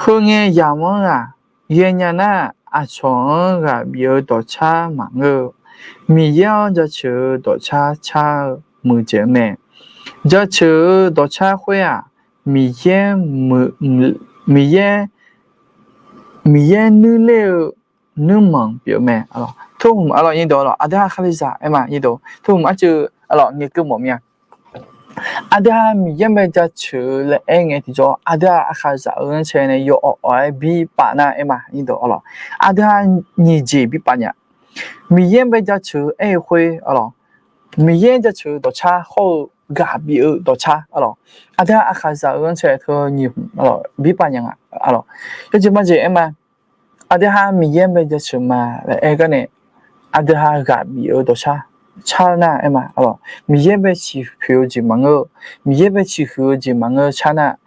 Heungae yamq-anr ghaq ghaenya nar, aqcawq-anr ghaq bif-eu dawqcar maqngeur-eu, Miqyaer-anr jaceuq-eu dawqcar car-eu muiqdzaeq-eu mae. Jaceuq-eu dawqcar khoer-aq, Miqyaer, Miqyaer, Miqyaer nuirler-eu nuirmanq pyeuf-eu mae. Aqlawq, aqlawq, aqdui ha kalizaq aer ma, tov hmq arcuiv, aqlawq, ngaeqkeuv mawf mir-a. Aqdui ha Miqyaer-anr bae jaceuq-eu laer aer ngae tiqjawr, aqdui ha aqkhaqzaq-eu ghanrcae nae yawawq awq-aer birpav nar aer ma, aqlawq. Aqdui ha nyiq jeq birpav nya. Miqyaer-anr bae jaceuq-eu aer-eu khoer, aqlawq, Miqyaer jaceuq-eu dawqcar hawr-eu ghaq bif-eu dawqcar, aqlawq, aqdui ha aqkhaqzaq-eu ghanrcae teu nyiq hmq, aqlawq, birpav nya nga, aqlawq. Yawjeq majeq aer ma, aqdui ha Miqyaer-anr bae jaceuq ma laer aer gar nae, aqdui ha ghaq bif-eu dawqcar car nar aer ma, aqlawq, Miqyaer bae ciqhuiq-eu jeq maqngeur-eu, Miqyaer bae ciqhuiq-eu jeq maqngeur car nar,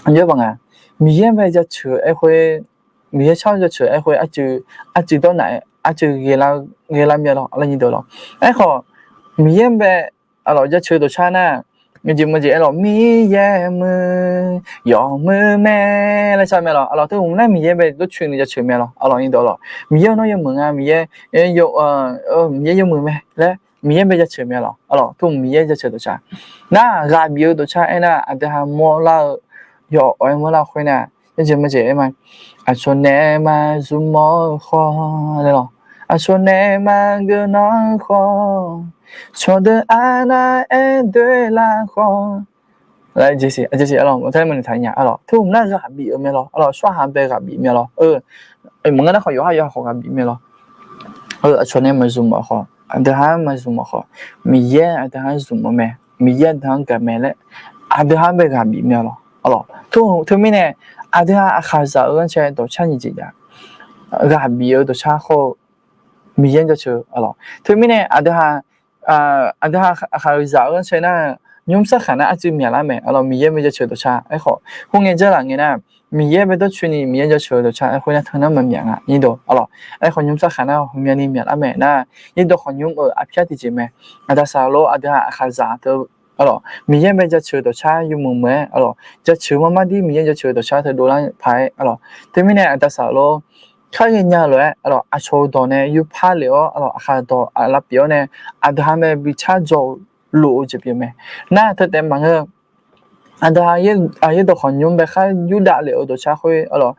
aqyawf baq nga, Miqyaer-anr bae jaceuq aer khoer, Miqyaer car-anr jaceuq aer khoer, arcuiv dawrnaf-aer arcuiv ghaelar mya lawr, aqlawq, aqlawq. Aerkhawf, Miqyaer-anr bae, aqlawq, jaceuq dawqcar nar, jeq maqjeq aer lawq, Miqyaer muiq, yawmuiq mae laer car mya lawr, aqlawq. Tov hmq nar Miqyaer bae dawrcoeni jaceuq mya lawr, aqlawq, aqlawq. Miqyaer-anr nawr yawmuiq nga, Miqyaer, Miqyaer yawmuiq mae laer Miqyaer bae jaceuq mya lawr, aqlawq. Tov hmq Miqyaer jaceuq dawqcar nar, ghaq bif-eu dawqcar aernar, aqdui ha mawrlar-eu, yawawq awq-aer mawrlar khoer nar, yawjeq majeq aer ma, aqcawq nae maqzmq mawf-eu khawf laer lawq, aqcawq nae maqgeuf nawr-eu khawf, cawqdeuq arnav aer doelar khawf, aqjeq, aqjeq, aqlawq, maqtaq-aer maqnoeq taq nya, aqlawq. Tov hmq nar ghaq bif-eu mya lawr, aqlawq, tsawrhaq bae ghaq bif mya lawr, maqngeur nar khawf yawqhar yawqha khawf ghaq bif mya lawr. Aqcawq nae maqzmq mawf khawf, aqdui ha-anr maqzmq mawf khawf, Miqyaer aqdui ha-anr zmq mawf mae, Miqyaer aqdui ha-anr gaq mae laer, aqdui ha-anr bae ghaq bif mya lawr, aqlawq. Tov hmq teumirnae, aqdui ha aqkhaqzaq-eu ghanrcae dawqcar nyiq jeq jav, ghaq bif-eu dawqcar hawr-eu Miqyaer-anr jaceuq, aqlawq. Teumirnae aqdui ha, aqdui ha aqkhaqzaq-eu ghanrcae nar, nymr sarkhaq nar arcuiv myaqlar mae, aqlawq, Miqyaer bae jaceuq dawqcar. Aerkhawf, khoerngae jarlaf ngae nar, Miqyaer bae dawrcoeni Miqyaer jaceuq-eu dawqcar aer khoer nar teunar maqmyaq nga, aqlawq. Aerkhawf, nymr sarkhaq nar ghawqmyani myaqlar mae nar, yaerdawq khawqnymr-euq arpyar tiqjeq mae. Aqdasaq lor, aqdui ha aqkhaqzaq teu, aqlawq, Miqyaer bae jaceuq dawqcar yawmuiq muiq-aer, aqlawq, jaceuq marmar dir Miqyaer jaceuq dawqcar teu dovlar paq-aer, aqlawq. Teumirnae aqdasaq lor, khar ghaenya lof-aer, aqlawq, aqcawq-eu dawq nae yurpar lef-awr, aqlawq, aqkhaq dawq aqlaf pyeuf-awr nae, aqdui ha mae bi car dzaw lof-eu jeq pyeuf mae. Nar teu taef maqngeur, aqdui ha yaerdawq khawqnymr bae khar yurdav lef-eu dawqcar khoer, aqlawq,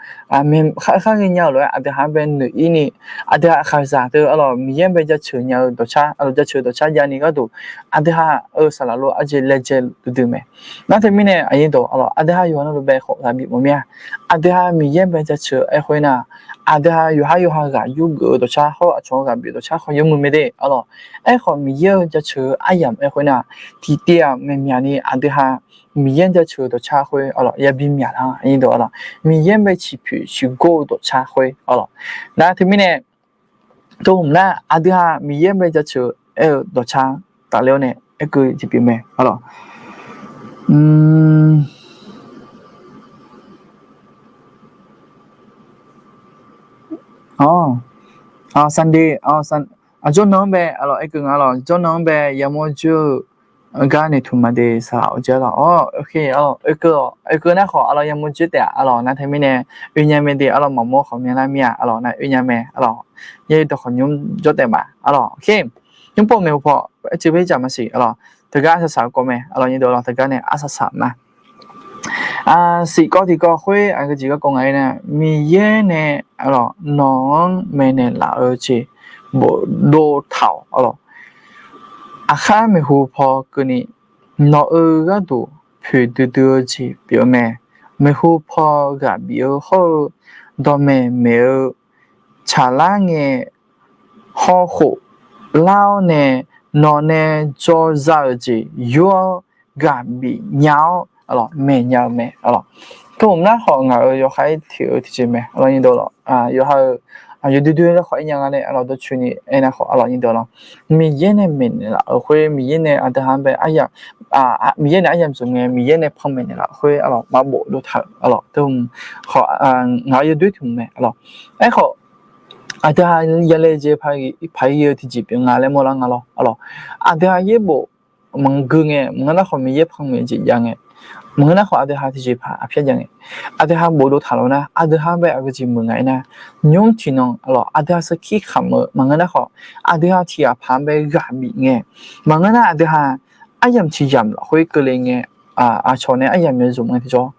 khar ghaenya lof-aer aqdui ha bae noeq-ir ni, aqdui ha aqkhaqzaq teu, aqlawq, Miqyaer bae jaceuq nya-eu dawqcar, aqlawq, jaceuq dawqcar javni gharduq, aqdui ha-euq saqlaq lor arjeq laejae duidui mae. Nar teumirnae aqyuif dawq, aqlawq, aqdui ha yawqha navluf bae khawf ghaq bif mawf mir-a. Aqdui ha Miqyaer bae jaceuq aer khoer nar, aqdui ha yawqhar yawqha ghaq yurgeuf-eu dawqcar hawr aqcawq-anr ghaq bif-eu dawqcar khawf yawmuiq mae de, aqlawq. Aerkhawf, Miqyaer-euq jaceuq-eu aryamq aer khoer nar, tiqtiv-aq maeqmyaq ni aqdui ha Miqyaer-anr jaceuq-eu dawqcar khoer, aqlawq, yabi myaqlar-a, aqlawq. Miqyaer bae ciqpoeq ciqgor-eu dawqcar khoer, aqlawq. Nar teumirnae, tov hmq nar aqdui ha Miqyaer bae jaceuq aer-eu dawqcar tafler-awr nae aerkeuv jeq pyeuf mae, aqlawq. Sunday, aqjawr nan-anr bae, aqlawq, aerkeuv nga, aqlawq, jawr nan-anr bae yamawr joer-eu gar naeq tuq ma de saqlaq-awr jaer lawq. Oekeuv nar khawf, aqlawq, yamawr joer taef-a, aqlawq. Nar teumirnae oe nya mae de, aqlawq, maqmawr khawf myanlar mir-a, aqlawq. Nar oe nya mae, aqlawq. Yaerdawq khawqnymr jawr taef ma, aqlawq. Nymr pov maeqhu paw, aer teu bae jaq maqsiq, aqlawq. Teugar arsaq saq-eu kawv mae, aqlawq, nyiq dawq lawq, teugar nae arsaq saq ma. Siqkawv tiqkawv khoer aqgeu jeq garkawv ngaq-aer nar, Miqyaer nae nawq-anr maeqnaeq laf-eu jeq bofdov taq-awq. Aqkhar maeqhu paw keuvni nawq-euq gharduq poeqdui dui-eu jeq pyeuf-eu mae. Maeqhu paw ghaq bif-eu hawr-eu dawqmaeq maeq-eu tsaqlar ngae hawkhof lar-awr nae nawq nae jawrza-euq jeq yur-awr ghaq bif nya-awr maeq nya-eu mae. Tov-euq nar khawf ngaq-euq yawkhav-aer teq-eu tiqjeq mae. Yawqha-euq yawdui dui-eu larkhawf aer nya nga nae dawrcoeni aernar khawf, Miqyaer nae maeqnaeq laf-euq khoer, Miqyaer nae aqdui ha bae, Miqyaer nae aryamq zmq ngae, Miqyaer nae panmaeq naeq laf-euq khoer maqbof dov taq-euq. Tov-euq khawf, ngaq-euq yawdoer tiq hmq mae. Aerkhawf, aqdui ha yalaejae paq-ir-eu tiqjeq pyeuf nga laer mawrlar nga lawr. Aqdui ha yaerbof maqngeur gui ngae, maqngeur nar khawf Miqyaer panmaeq jeq jav ngae, maqngeur nar khawf aqdui ha tiqjeq paq aqpyar jav ngae, aqdui ha bofdov taq lof nar, aqdui ha bae aqgeu jeq meuq nga aernar, nymr tiqnan aqdui ha sarkir kamq-eu maqngeur nar khawf, aqdui ha tiq ghaq paq-anr bae ghaq bif ngae, maqngeur nar aqdui ha aryamq tiq yamq lafkhoer keuvle ngae, aqcawq nae aryamq yae zmq ngae tiqjawr,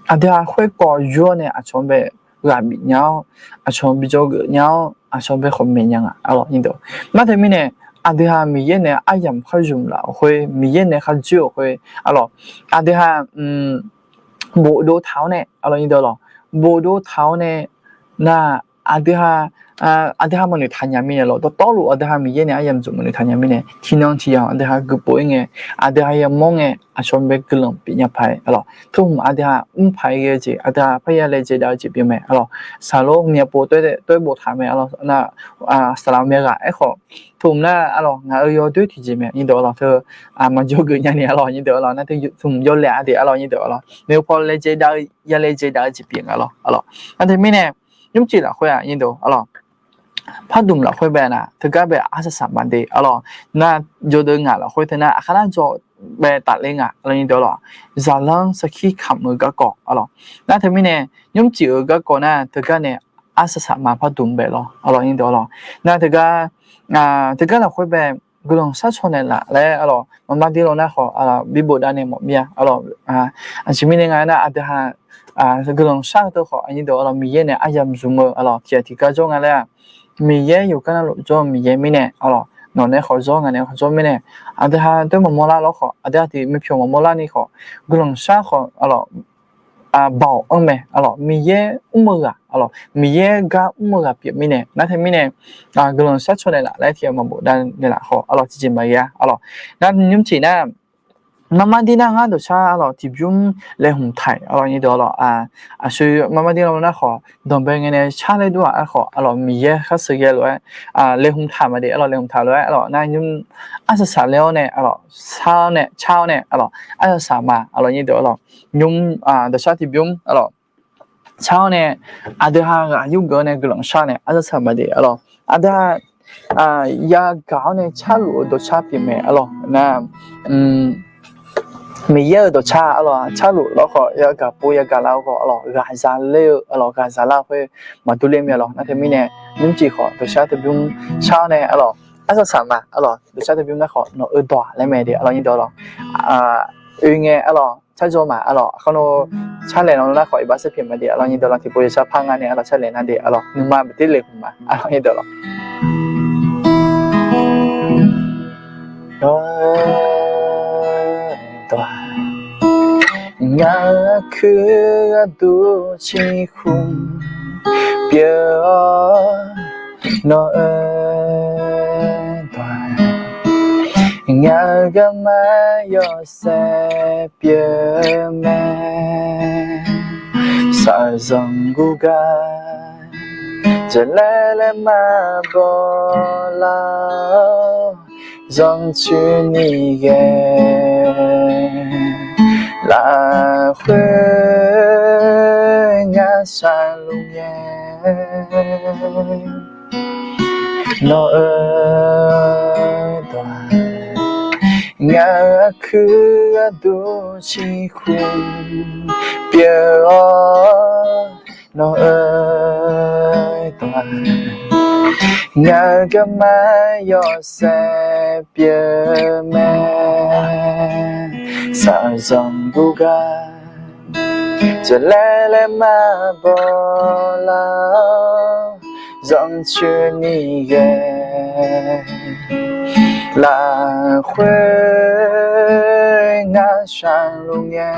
aqdui ha khoerkawv yur-awr nae aqcawq-anr bae ghaq bif nya-awr, aqcawq bijawr geuf nya-awr, aqcawq bae khawf maeq nya nga. Nar teumirnae, aqdui ha Miqyaer nae aryamq khar zmq laf-euq khoer, Miqyaer nae khar dzoer-euq khoer, aqdui ha bofdov taq-awr nae, bofdov taq-awr nae, nar, aqdui ha, aqdui ha maqnoeq taq nya mirnae lawr, dawqtawvluf aqdui ha Miqyaer nae aryamq zmq maqnoeq taq nya mirnae, tiqnan tiq yamq aqdui ha guiqpov-ir ngae, aqdui ha yamawr ngae, aqcawq bae guiqlanq pyeuf nya paq-aer, tov-euq aqdui ha mr paq-aer ghae-eu jeq, aqdui ha parya laejae dav-eu jeq pyeuf mae. Saqlor hmq yapo tov-aer boftaq mae. Nar, saqlaq myav ghaq aerkhawf, tov-euq nar, ngaq-euq yawdoer tiqjeq mae. Nyir deuq-a lawr, teu maqjawr geuf nya ni, aqlawq, nyir deuq-a lawr, nar teu tov-euq yawlaeq-a de, aqlawq, nyir deuq-a lawr, maeqhu paw laejae dav-eu, ya laejae dav-eu jeq pyeuf nga lawr, aqlawq. Nar teumirnae, nymrcif lafkhoer-aq, nyir deuq-a lawr, pardmq lafkhoer bae nar, teugar bae arsaq saq ma de, aqlawq. Nar, jawrdeuv ngaq lafkhoer teu nar, aqkar nar jawr bae tafler nga, aqlawq, nyir deuq-a lawr, zaqlanr sarkir kamq-eu garkawv, aqlawq. Nar teumirnae, nymrcif-euq garkawv nar, teugar nae arsaq saq ma pardmq bae lawr, aqlawq, nyir deuq-a lawr. Nar teugar, teugar lafkhoer bae guiqlanq sharcaw naeqlaf laer, aqlawq, maqmar dir law nar khawf, aqlawq, bi bofdav nae mawf mir-a, aqlawq. Aqjeq mirnae nga aernar, aqdui ha guiqlanq shar-eu teu khawf, aqnyir deuq-a lawr, Miqyaer nae aryamq zmq-eu, aqlawq, tiq ghaq tiq gar jawr nga laer-aq, Miqyaer yawqgar navluf jawr-eu Miqyaer mirnae, aqlawq, nawq nae khawf jawr, ngaq nae khawf jawr mirnae, aqdui ha doer maqmawr lar lawr khawf, aqdui ha tiq myavpyawq maqmawr lar ni khawf, guiqlanq shar khawf, aqlawq, baoq anr mae, aqlawq, Miqyaer mr-eu ghaq, aqlawq, Miqyaer gar mr-eu ghaq pyeuf mirnae, nar teumirnae, guiqlanq sharcaw naeqlaf laer tiq ghaq maqbofdav naeqlaf khawf, aqlawq, tiqjeq maqghae-a, aqlawq. Nar nymrcif nar, marmar dir nar ngar dawqshar, aqlawq, tiqbymr laeqhmq taq-iq, aqlawq, nyir deuq-a lawr, aqsur marmar dir law nar khawf, danqbae ngae nae shar laer dur-aq, aerkhawf, aqlawq, Miqyaer khar sheuqghae lof-aer, laeqhmq taq maqde, aqlawq, laeqhmq taq lof-aer, aqlawq, nar nymr arsaq saq laer-awr nae, aqlawq, shar-awr nae, car-awr nae, aqlawq, arsaq saq ma, aqlawq, nyir deuq-a lawr, nymr, dawqshar tiqbymr, aqlawq, car-awr nae, aqdui ha ghaq yurgeuf-awr nae guiqlanq shar nae arsaq saq ma de, aqlawq. Aqdui ha yagaq-awr nae carluf-eu dawqshar pyeuf mae, aqlawq. Nar, Miqyaer-euq dawqshar, aqlawq, carluf lawr khawf, yagaq pov yagaq lar-eu khawf, aqlawq, ghaqzaq ler-eu, aqlawq, ghaqzaq lar-eu khoer maqdur ler mir-a lawr. Nar teumirnae, nymrcif khawf dawqshar tiqbymr car-awr nae, aqlawq, arsaq saq ma, aqlawq, dawqshar tiqbymr nar khawf nawq-eu dawq-aq laer mae de, aqlawq, nyir deuq-a lawr. Oe ngae, aqlawq, carjaw ma, aqlawq, khawf nawr carlaeq nan nar khawf iqbax saerpyeuf ma de, aqlawq, nyir deuq-a lawr, tiqpov yawshar par nga nae, aqlawq, carlaeq nar de, aqlawq, nuima maqdir laeqhmq ma, aqlawq, nyir deuq-a lawr. Nawq-eu dawq-aq, ngaq-euq aqkuir gharduq ciqhmq pyeuf-awr, nawq-eu dawq-aq, ngaq-euq garma yawshaef pyeuf mae. Shaqzanq guvgar jaqlaer laer maqbaw lar-awr, zanrcuir ni ghae lafkhoer ngar shaqluf ngae, nawq-eu dawq-aq, ngaq-euq aqkuir gharduq ciqhmq pyeuf-awr, nawq-eu dawq-aq, ngaq-euq garma yawshaef pyeuf mae. Shaqzanq guvgar Daqlaer laer maqbaw lar-awr, zanrcuini ghae lafkhoer ngar shaqluf ngae.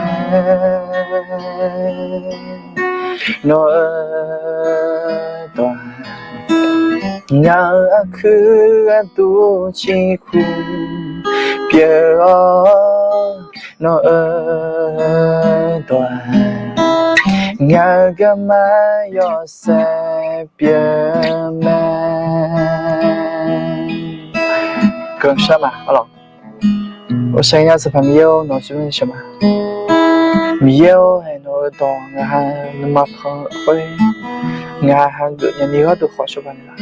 Nawq-eu dawq-aq, ngaq-euq arkuir gharduq ciqhuq pyeuf-awr, nawq-eu dawq-aq, ngaq-euq garma yawshaef pyeuf mae. Guiqlanq shar ma, arlawq. 我想要 Sanqpaq Miqyaer-or, nawq-eu sheuq ma. Miqyaer-or, haeq nawq-eu dawq ngaq ha nuima pan-eu lafkhoer, ngaq ha hageuf nyani gharduq khawf shawba naeqlaf.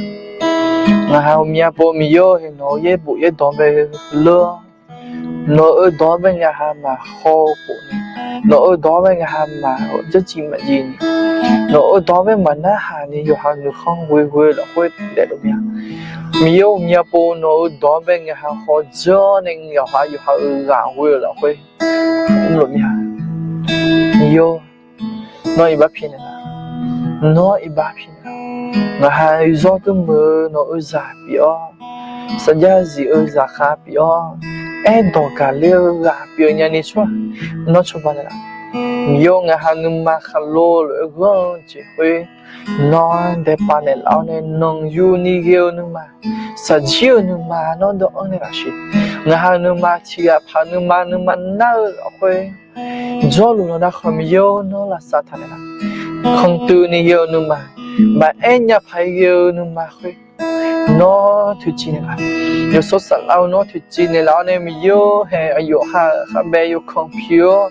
Ngaq ha ghawqmya pov Miqyaer-or, haeq nawq-eu yaerbof yaerdawq bae leur-awr, nawq-eu dawq-anr bae ngaq ha maqhaw-eu khof ni, nawq-eu dawq-anr bae ngaq ha maqjanrciv maqjiv ni, nawq-eu dawq-anr bae maqnarhaq ni yawqha nuikhanr ghoeghoe-eu lafkhoer daefluf mir-a. Miqyaer-or, ghawqmya pov nawq-eu dawq-anr bae ngaq ha khawf dzeur-awr nae yawqha yawqha-euq ghaq ghoe-eu lafkhoer mrluf mir-a. Miqyaer-or, nawr iqbax pyaeqnaeq laf. Nawr iqbax pyaeqnaeq laf. Ngaq ha zawr teu meuq-eu nawq-eu zaq pyeuf-awr, saqjax zif-eu zaqkhav pyeuf-awr, aerdawq gaqler-eu ghaq pyeuf nyani tsawrhaq, nawr cawba naeqlaf. Miqyaer-or, ngaq ha nuima khaqlo lof-aer ghanr-eu jeq khoer, nawr daepav naeqlaf-awr nae nanqyuni ghae-eu nuima, shaqjir-euq nuima nawr dawvanr naeqlaf siq. Ngaq ha nuima tiqghaq paq nuima nuima nar-eu lafkhoer, jawrluf lawq nar khawf Miqyaer-or, nawr lavsav taq naeqlaf. Khanqtuini ghae-eu nuima, maqaer nya paq-aer ghae-eu nuima khoer, nawr toeqciv naeqlaf. Yawshawr Saflar-eu nawr toeqciv naeqlaf-awr nae Miqyaer-or, haeq aqyawf ha-euq kharbaev yawkanq pi-awr,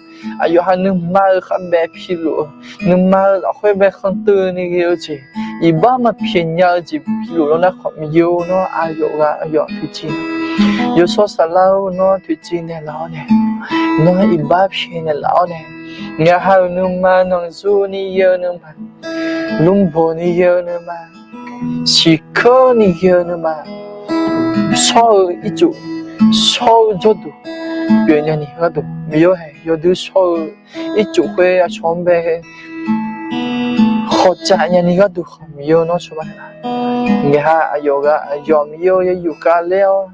aqyawf ha nuima-euq kharbaev piluf-eu, nuima-eu lafkhoer bae khanqtuini ghae-eu jeq, iqbax maqpyaeq nya-eu jeq piluf lawq nar khawf Miqyaer-or, nawr aqyawf ghaq aqyawf toeqciv. Yawshawr Saflar-or, nawr toeqciv naeqlaf-awr nae, nawr iqbax pyaeq naeqlaf-awr nae, ngaq ha-euq nuima nanqzurni ghae-eu nuima, lmrboqni ghae-eu nuima, siqkeurni ghae-eu nuima, shawr-eu ircuf, shawr-eu jawrduq pyeuf nyani gharduq, Miqyaer-or, haeq yawdui shawr-eu ircuf khoer aqcawq-anr bae khawqcaf nyani gharduq khawf Miqyaer-or, nawr cawba naeqlaf. Ngaq ha aqyawf ghaq aqyawf Miqyaer-or, yayuf kavler-awr,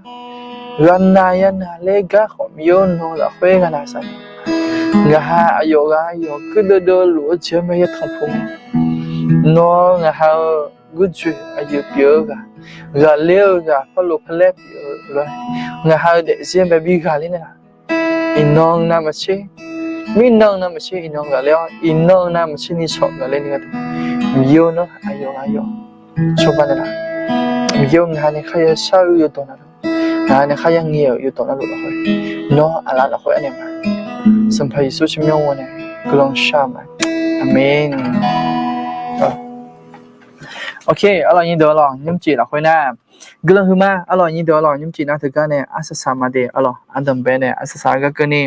ghaqnaq yanaq ler gar khawf Miqyaer-or, nawq-eu lafkhoer ghaqnaq saq. Ngaq ha aqyawf ghaq aqyawf guirdeuv deuv luf-eu jeq-anr bae yatanq puq. Nawr ngaq ha-euq gurjoeq aqyuif pyeuf-eu ghaq, ghaqler-eu ghaq, parlof parlaer pyeuf-eu lof-aer, ngaq ha-euq daefzir-anr bae bi ghaqler naeqlaf. Iqnan navmaqtser, mirnan navmaqtser iqnan ghaqler-awr, iqnan navmaqtser ni shawq ghaqler ni gharduq, Miqyaer-or, nawr aqyawf aqyawf cawba naeqlaf. Miqyaer-or, ngaq ha nae kharya shar-eu yawdawq navluf, ngaq ha nae kharya ngaeq-euq yawdawq navluf lafkhoer, nawr aqlaf lafkhoer anaeq ma. Sanqpaq Yeqsur tsawrmyanr-awr nae guiqlanq shar-eu ma. Aqmeq. Ok, arlawq nyir deuq arlawq nymrcif lafkhoer nar guiqlanq huiqma. Arlawq nyir deuq arlawq nymrcif nar teugar nae arsaq saq ma de arlawq, ardanqbae nae arsaq saq gar keuvni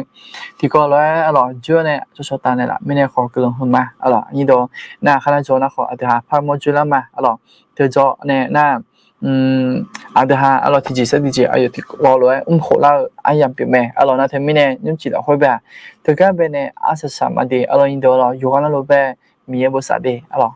tiqkawv lof-aer arlawq jawr nae cawcaw taf naeqlaf mirnae khawf guiqlanq huiqma. Arlawq nyir deuq nar khar nar jawr nar khawf aqdui ha par mawr joerlar ma arlawq. Teudawq nae nar aqdui ha arlawq tiqjeq sar tiqjeq aqyawf tiqkawv lof-aer mrkhof lar-eu aryamq pyeuf mae. Arlawq nar teumirnae nymrcif lafkhoer bae-aq, teugar bae nae arsaq saq ma de arlawq nyir deuq arlawq yawqghaq navluf bae Miqyaer bosav de arlawq.